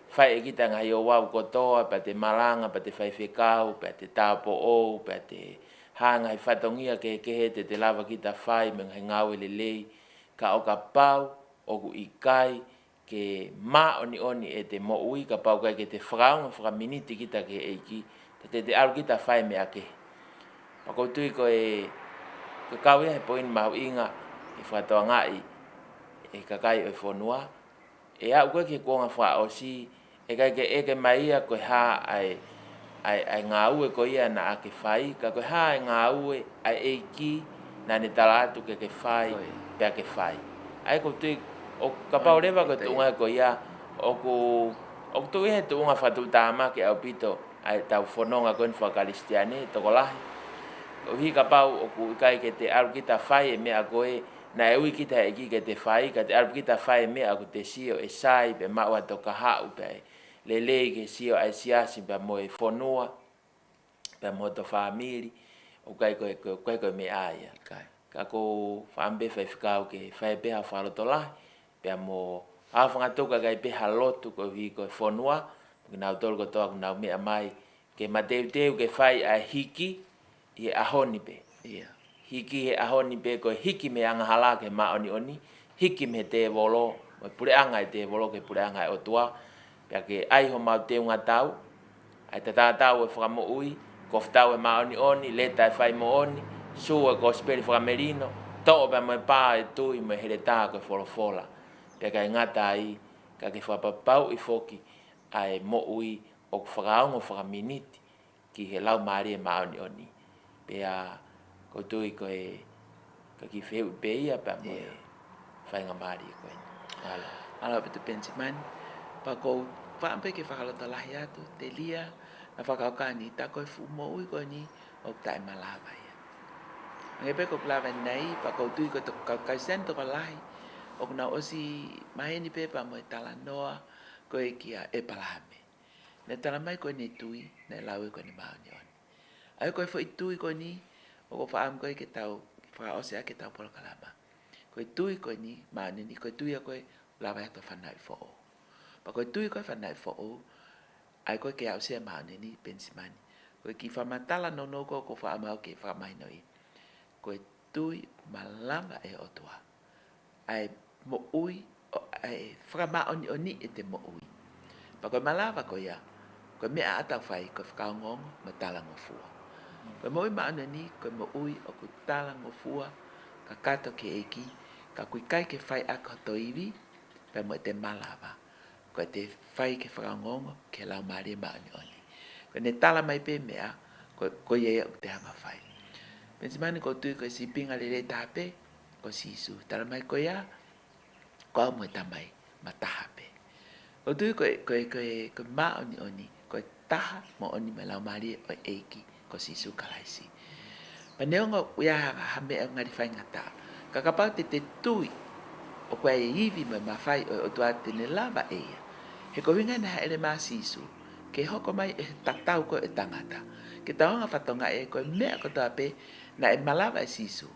fai ʻe kita e ngaahi ouau kotoa, pea te malanga, pea te faifekau, pea te tāupoʻou, pea te hā e ngaahi fatongia kehekehe te te lava kita fai mo e ngaahi ngāue lelei, ka ʻo kapau ʻoku ʻikai ke māʻoniʻoni ʻete moʻui, kapau ʻoku ʻikai ke te fakaongo fakaminiti kita ki he ʻEiki, te te ʻalu kita fai e meʻa kehe. Pea ʻoku ou tui ko e, ko e kau ia he poini mahuʻinga ke fakatokangaʻi ʻe he kakai ʻo e fonua, ʻe aʻu ko ē ki he kuonga fakaʻosi, ʻe ʻikai ke ʻeke mai ia ko e hā ʻa e, ʻa e, ʻa e ngāue ko ia naʻa ke fai, ka ko e hā e ngāue ʻa e ʻEiki naʻa ne tala atu ke ke fai, pea ke fai. ʻA ia ʻoku ou tui, ʻo kapau leva ko e tuʻunga ko ia, ʻoku, ʻoku tuʻu ia he tuʻunga fakatuʻutāmaki ʻaupito ʻa ʻetau fononga ko eni faka-Kalisitiane, tokolahi. ʻOku ʻi ai kapau ʻoku ʻikai ke te ʻalu kita fai e meʻa ko ē naʻe ui kita ʻe he ʻEiki ke te fai, ka te ʻalu kita fai e meʻa ʻoku te sio ʻe sai, pe maʻu atu kahaʻu, pe lelei ke sio ʻa e siasi, pea mo e fonua, pea mo hoto fāmili, ʻoku ʻikai ko e, ko e, ʻoku ʻikai ko e meʻa ia. ʻIkai. Ka ʻoku ou fakaʻamu pē Faifekau ke fai pē ha fakalotolahi, pea mo ʻAfangatuku kae ʻikai pē ha lotu koeʻuhi ko e fonua, mo kinautolu kotoa ʻoku nau meʻa mai, ke mateuteu ke fai ʻa e hiki ʻi he ʻaho ni pē. ʻIa. Hiki he ʻaho ni pē ko e hiki mei he angahala ki he māʻoniʻoni, hiki mei he tēvolo, mo e puleʻanga ʻo e tēvolo ki he puleʻanga ʻo e ʻOtua, pea ke ʻai homau teunga tau, ʻa e tatatau ʻo e fakamoʻui, kofu tau ʻo e māʻoniʻoni, leta ʻo e fai moʻoni, sū ʻo e kosipeli fakamelino, toʻo pea mo e pā ʻo e tui mo e heletā ko e folofola. Pea ʻikai ngata ai, ka ke fakapapauʻi foki ʻa e moʻui ʻoku fakaongo fakaminiti ki he Laumālie Māʻoniʻoni. Pea ʻoku ou tui ko e, ka kiʻi fehuʻi pē ia pea mo e, ʻIa. Faingamālie ko eni. Mālō. Mālō ʻaupito Penisimani. Pea ʻoku ou fakaʻamu pē ke fakalotolahi atu, telia, naʻa fakakaukau ni, tā ko e fuʻu moʻui ko eni ʻoku taʻemalava ia. Hangē pē ko ʻeku lave ʻanenai, pea ʻoku ou tui ko e to-, kau Kalisitiane tokolahi ʻoku nau ʻosi maheni pē pea mo e talanoa ko ē kia ʻEpalahame. Naʻe tala mai ko ʻene tui, naʻe lau ia ko ʻene māʻoniʻoni. ʻA ia ko e foʻi tui ko eni, ʻoku ou fakaʻamu ko ē ke tau fakaʻosi ʻaki ʻetau polokalama. Ko e tui ko eni, māʻoniʻoni, ko e tui ia ko ē ʻoku lava ia ʻetau fanauʻi foʻou. Pea ko e tui ko ē fanauʻi foʻou, ʻa ia ko ē ke aʻusia e māʻoniʻoni, Penisimani. Ko e kiʻi fakamatala nounou ko ē ʻoku ou fakaʻamu au ke fakamahinoʻi. Ko e tui malava ʻe he ʻOtua ʻa e moʻui, ʻo, ʻa e fakamāʻoniʻoni ʻete moʻui. Pea ko e malava ko ia, ko e meʻa ʻa ʻetau fai, ko e fakaongoongo mo e talangofua. Ko e moʻui māʻoniʻoni, ko e moʻui ʻoku talangofua kakato ki he ʻEiki, ka ʻoku ʻikai ke fai ʻaki hoto ivi, pea mo ʻete malava. Ko ʻete fai ke fakaongoongo ki he Laumālie Māʻoniʻoni. Ko ʻene tala mai pē meʻa, ko, ko ia ia ʻoku te hanga fai. Penisimani, ʻoku ou tui ko e sīpinga lelei taha pē, ko Sīsū. Tala mai ko ia, ko au mo e Tamai, mataha pē. ʻOku ou tui ko e, ko e, ko e, ko e māʻoniʻoni, ko e taha moʻoni mo e Laumālie ʻo e ʻEiki ko Sīsū Kalaisi. Pea neongo ʻoku ʻi ai ha, ha meʻa ʻoku ngali faingataʻa. Ka kapau te te tui, ʻoku ʻi ai e ivi mo e mafai ʻo e ʻOtua te ne lava ʻe ia. He ko e ʻuhinga naʻe hāʻele mai ʻa Sīsū, ke hoko mai ʻi he tatau ko ē ʻo e tangata. Ke tau hanga ʻo fakatokangaʻi ko e meʻa kotoa pē naʻe malava ʻe Sīsū.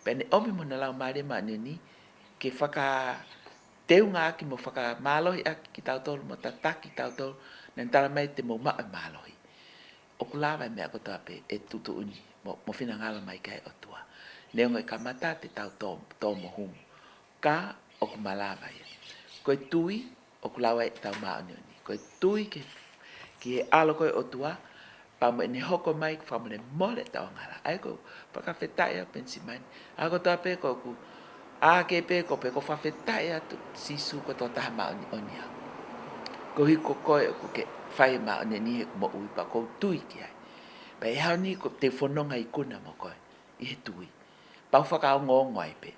Pea ne ʻomi mo ʻene Laumālie Māʻoniʻoni, ke faka- teungaʻaki mo fakamālohiʻaki kitautolu mo tataki kitautolu, naʻa ne tala mai te mou maʻu e mālohi. ʻOku lava e meʻa kotoa pē ʻe tuʻutuʻuni mo, mo finangalo mai ki ai e ʻOtua. Neongo e kamata te tau tō, tō mo humu. Ka ʻoku malava ia. Ko e tui, ʻoku lau ai ʻetau māʻoniʻoni. Ko e tui ke, ki he ʻAlo ko ē ʻo e ʻOtua, pea mo ʻene hoko mai ke fakamolemole ʻetau angahala. ʻA ia ʻoku ou fakafetaʻi au Penisimani. ʻA ia kotoa pē ko ʻeku, ʻa ia pē ko ē pē ʻoku ou fakafetaʻi atu Sīsū ko e tokotaha māʻoniʻoni au. Koeʻuhi ko koe ʻoku ke fai e māʻoniʻoni he moʻui pea ʻoku ou tui ki ai. Pea ʻi he ʻaho ni ʻoku ou fononga ikuna mo koe ʻi he tui. Pea u fakaongoongo ai pē.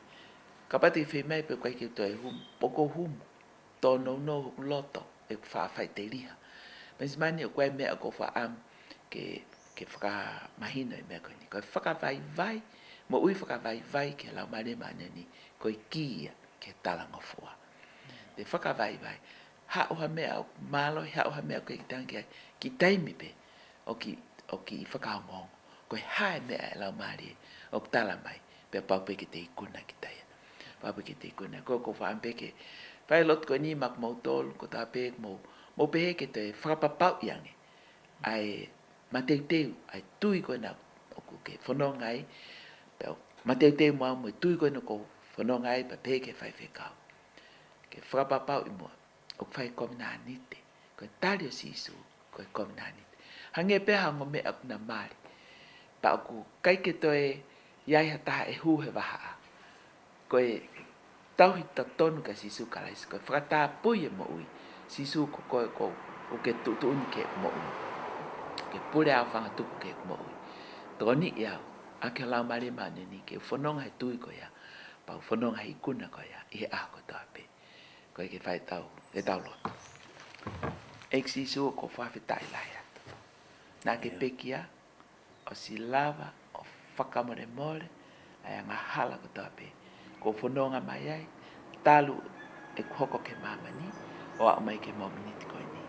Kapau te ke fai mai pē ʻoku ʻikai ke toe humu, ʻoku ou humu. Tōnounou hoku loto, ʻeku faʻa faʻiteliha. Penisimani ʻoku ʻi ai e meʻa ʻoku ou fakaʻamu ke, ke fakamahino e meʻa ko eni. Ko e fakavaivai, moʻui fakavaivai ki he Laumālie Māʻoniʻoni, ko e kī ia ki he talangofua. Te fakavaivai, haʻu ha meʻa ʻoku mālohi, haʻu ha meʻa ʻoku ʻikai ke tangi ai, kiʻi taimi pē, ʻoku, ʻoku fakaongoongo. Ko e hā e meʻa ʻa e Laumālie ʻoku tala mai, pea pau pē ke te ikuna kita ia. Pau pē ke te ikuna. Ko, ʻoku ou fakaʻamu pē ke fai e lotu ko eni maʻa kimoutolu, kotoa pē mou, mou pehē ke te fakapapauʻi ange ʻa e mateuteu, ʻa e tui ko ena ʻoku ke fononga ai, pea mateuteu mo au mo e tui ko ena ʻoku ou fononga ai, pea pehē ki he faifekau. Ke fakapapauʻi muʻa ʻoku fai e kovinānite. Ko e tali ʻo Sīsū, ko e kovinānite. Hangē pē ha ongo meʻa ʻoku na mali. Pea ʻoku ʻikai ke toe ʻi ai ha taha ʻe hū he vahaʻa. Ko e tauhi totonu kia Sīsū Kalaisi. Ko e fakatapui e moʻui. Sīsū ko koe ʻoku, ʻoku ke tuʻutuʻuni ki heʻeku moʻui. Ke pule ʻa e ʻAfangatuku ki heʻeku moʻui. Tokoniʻi au, ʻaki ho Laumālie Māʻoniʻoni ke u fononga he tui ko ia. Pea u fononga he ikuna ko ia. ʻI he ʻaho kotoa pē. Ko e ke fai ʻetau, ʻetau lotu. ʻEiki Sīsū ʻoku ou fakafetaʻi lahi atu. Naʻa ke pekia, ʻosi lava ʻo fakamolemole ʻa e angahala kotoa pē. ʻOku ou fononga mai ai, talu ʻeku hoko ki he māmani, ʻo aʻu mai ki he mōmeniti ko eni.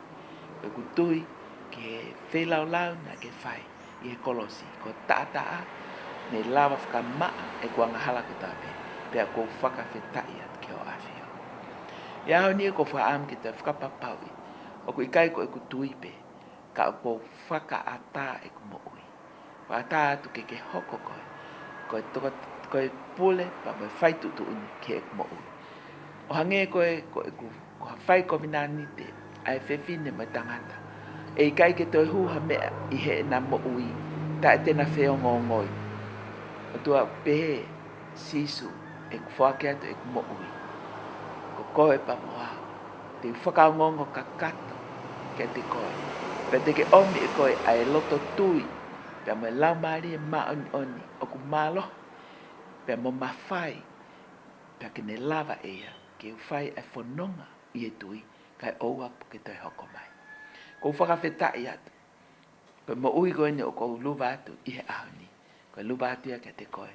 Ko ʻeku tui ki he feilaulau naʻa ke fai ʻi he kolosi, ko e taʻataʻa, ne lava fakamaʻa ʻeku angahala kotoa pē, pea ʻoku ou fakafetaʻi atu ki hoʻo ʻAfio. ʻI he ʻaho ni ʻoku ou fakaʻamu ke toe fakapapauʻi ʻoku ʻikai ko ʻeku tui pē, ka ʻoku ou fakaʻatā ʻeku moʻui. Fakaʻatā atu ke ke hoko koe ko e toko, ko e pule pea mo e fai tuʻutuʻuni ki heʻeku moʻui. ʻO hangē ko e, ko ʻeku, ko ha fai kovinānite ʻa e fefine mo e tangata, ʻe ʻikai ke toe hū ha meʻa ʻi heʻena moʻui taʻe te na feongoongoi. ʻOtua, ʻoku pehē, Sīsū, ʻeku foaki atu ʻeku moʻui. Ko koe pea mo au, te u fakaongoongo kakato kiate koe, pea te ke ʻomi ʻe koe ʻa e loto tui pea mo e Laumālie Māʻoniʻoni ʻoku mālohi pea mo mafai, pea ke ne lava ʻe ia ke u fai ʻa e fononga ʻi he tui, kae ʻoua ke toe hoko mai. ʻOku ou fakafetaʻi atu ko e moʻui ko eni ʻoku ou luva atu ʻi he ʻaho ni, ko e luva atu ia kiate koe.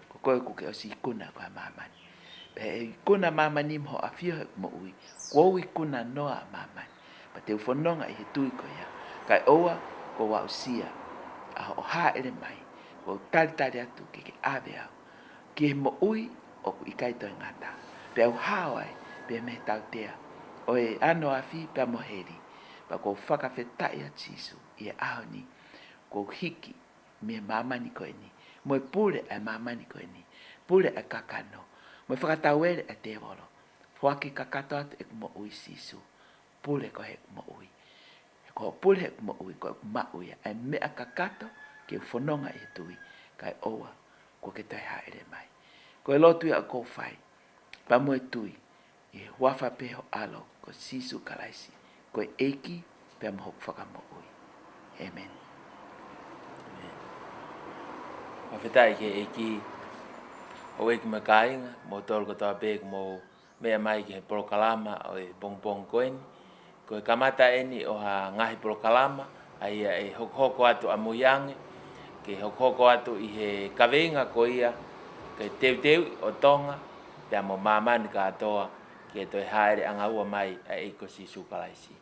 Ko koe ʻoku ke ʻosi ikuna ko ē ʻa māmani. Pea ʻe ikuna ʻa māmani mo hoʻo ʻAfio he moʻui, kuo u ikuna noa ʻa māmani. Pea te u fononga ʻi he tui ko ia, kae ʻoua kuo u aʻusia ʻa hoʻo hāʻele mai. ʻOku ou talitali atu ke ke ʻave au ki he moʻui ʻoku ʻikai toe ngata. Pea u hao ai pē mei he tautea ʻo e ano afi pea mo heli. Pea ʻoku ou fakafetaʻi atu, Sīsū, ʻi he ʻaho ni, ʻoku ou hiki mei he māmani ko eni, mo e pule ʻa e māmani ko eni, pule ʻa e kakano, mo e fakatauele ʻa e tēvolo. Foaki kakato atu ʻeku moʻui, Sīsū. Pule koe heʻeku moʻui. He ko hoʻo pule heʻeku moʻui, ko ʻeku maʻu ia ʻa e meʻa kakato ke u fononga ʻi he tui, kae ʻoua kuo ke toe hāʻele mai. Ko e lotu ia ʻoku ou fai pea mo e tui ʻi he huafa pē ho ʻAlo ko Sīsū Kalaisi, ko e ʻEiki pea mo hoku Fakamoʻui. ʻĒmeni. Fakafetaʻi ki he ʻEiki, houʻeiki mo e kāinga, moutolu kotoa pē ʻoku mou meʻa mai ki he polokalama ʻo e pongipongi ko eni. Ko e kamata eni ʻo ha ngaahi polokalama, ʻa ia ʻe hokohoko atu ʻamui ange, ke hokohoko atu ʻi he kaveinga ko ia, ke teuteu ʻo Tonga pea mo māmani kātoa ki he toe hāʻele ʻanga ua mai ʻa e ʻEiki ko Sīsū Kalaisi.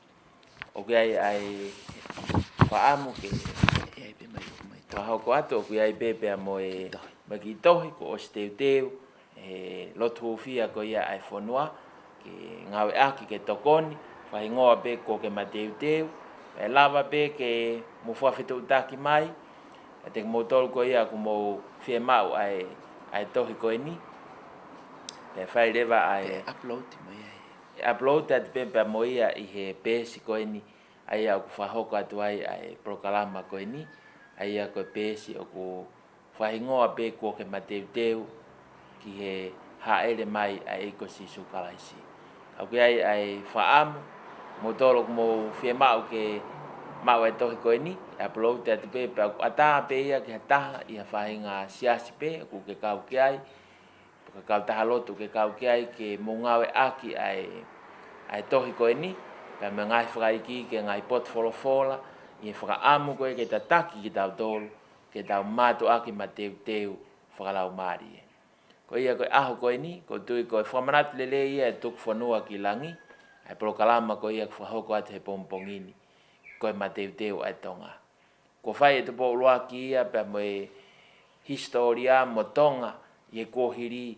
ʻOku ʻi ai ʻa e fakaʻamu ke ʻi ai pē mai, mai. Fakahoko atu, ʻoku ʻi ai pē pea mo e, mo e kiʻi tohi kuo ʻosi teuteu ʻe he lotu hūfia ko ia ʻa e fonua, ke ngāueʻaki ke tokoni, fakahingoa pē Kuo Ke Mateuteu, ʻe lava pē ke mou fakafetuʻutaki mai, ʻa ia te kimoutolu ko ia ʻoku mou fiemaʻu ʻa e, ʻa e tohi ko eni, ʻe fai leva ʻa e, ʻe upload mai ai. ʻE upload atu pē pea mo ia ʻi he peesi ko eni, ʻa ia ʻoku fakahoko atu ai ʻa e polokalama ko eni, ʻa ia ko e peesi ʻoku fakahingoa pē Kuo Ke Mateuteu ki he hāʻele mai ʻa e ʻEiki ko Sīsū Kalaisi. ʻOku ʻi ai ʻa e fakaʻamu, moutolu ʻoku mou fiemaʻu ke maʻu ʻa e tohi ko eni, ʻe upload atu pē, pea ʻoku ʻatā pē ia ki ha taha ʻi ha faʻahinga siasi pē ʻoku ke kau ki ai, pe ko e kautaha lotu ʻoku ke kau ki ai, ke mou ngāueʻaki ʻa e, ʻa e tohi ko eni, pea mo e ngaahi fakaikiiki ʻa e ngaahi potu folofola, ʻi he fakaʻamu ko ē ke tataki kitautolu ke tau mātuʻaki mateuteu fakalaumālie. Ko ia ko e ʻaho ko eni, ʻoku ou tui ko e fakamanatu lelei ia ʻa e tuku fonua ki langi, ʻa e polokalama ko ia ʻoku fakahoko atu he pongipongi ni, Ko e Mateuteu ʻa e Tonga. Kuo fai ʻe Tupou ʻUluaki ia pea mo e hisitōlia mo Tonga ʻi he kuohili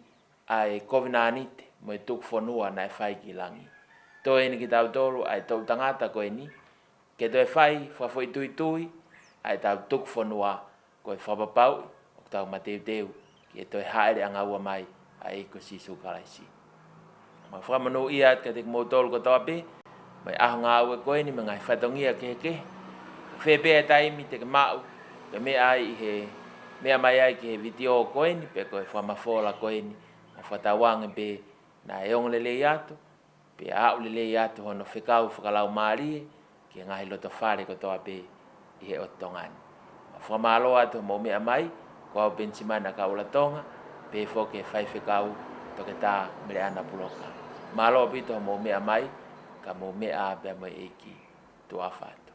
ʻa e kovinānite mo e tuku fonua naʻe fai ki langi. Toe eni kitautolu ʻa e toʻu tangata ko eni, ke toe fai fakafoʻituitui ʻa ʻetau tuku fonua, ko e fakapapauʻi ʻoku tau mateuteu ki he toe hāʻele ʻanga ua mai ʻa e ʻEiki ko Sīsū Kalaisi. Mau fakamonūʻia atu kiate kimoutolu kotoa pē, mo e ʻaho ngāue ko eni, mo e ngaahi fatongia kehekehe. Fē pē ʻa e taimi te ke maʻu ke meʻa ai ʻi he, meʻa mai ai ki he vitiō ko eni, pe ko e fakamafola ko eni, mau fakatauange pē naʻe ongo lelei atu, pea aʻu lelei atu hono fekau fakalaumālie ki he ngaahi loto fale kotoa pē ʻi he ʻotu Tonga ni. Mau fakamālō atu hoʻomou meʻa mai, ko au Penisimani ʻAkaʻula Tonga, pehē foki ki he faifekau Toketā Meleʻana Puloka. Mālō ʻaupito hoʻomou meʻa mai, ka mou meʻa ā pea mo e ʻEiki. Tuʻa ʻofa atu.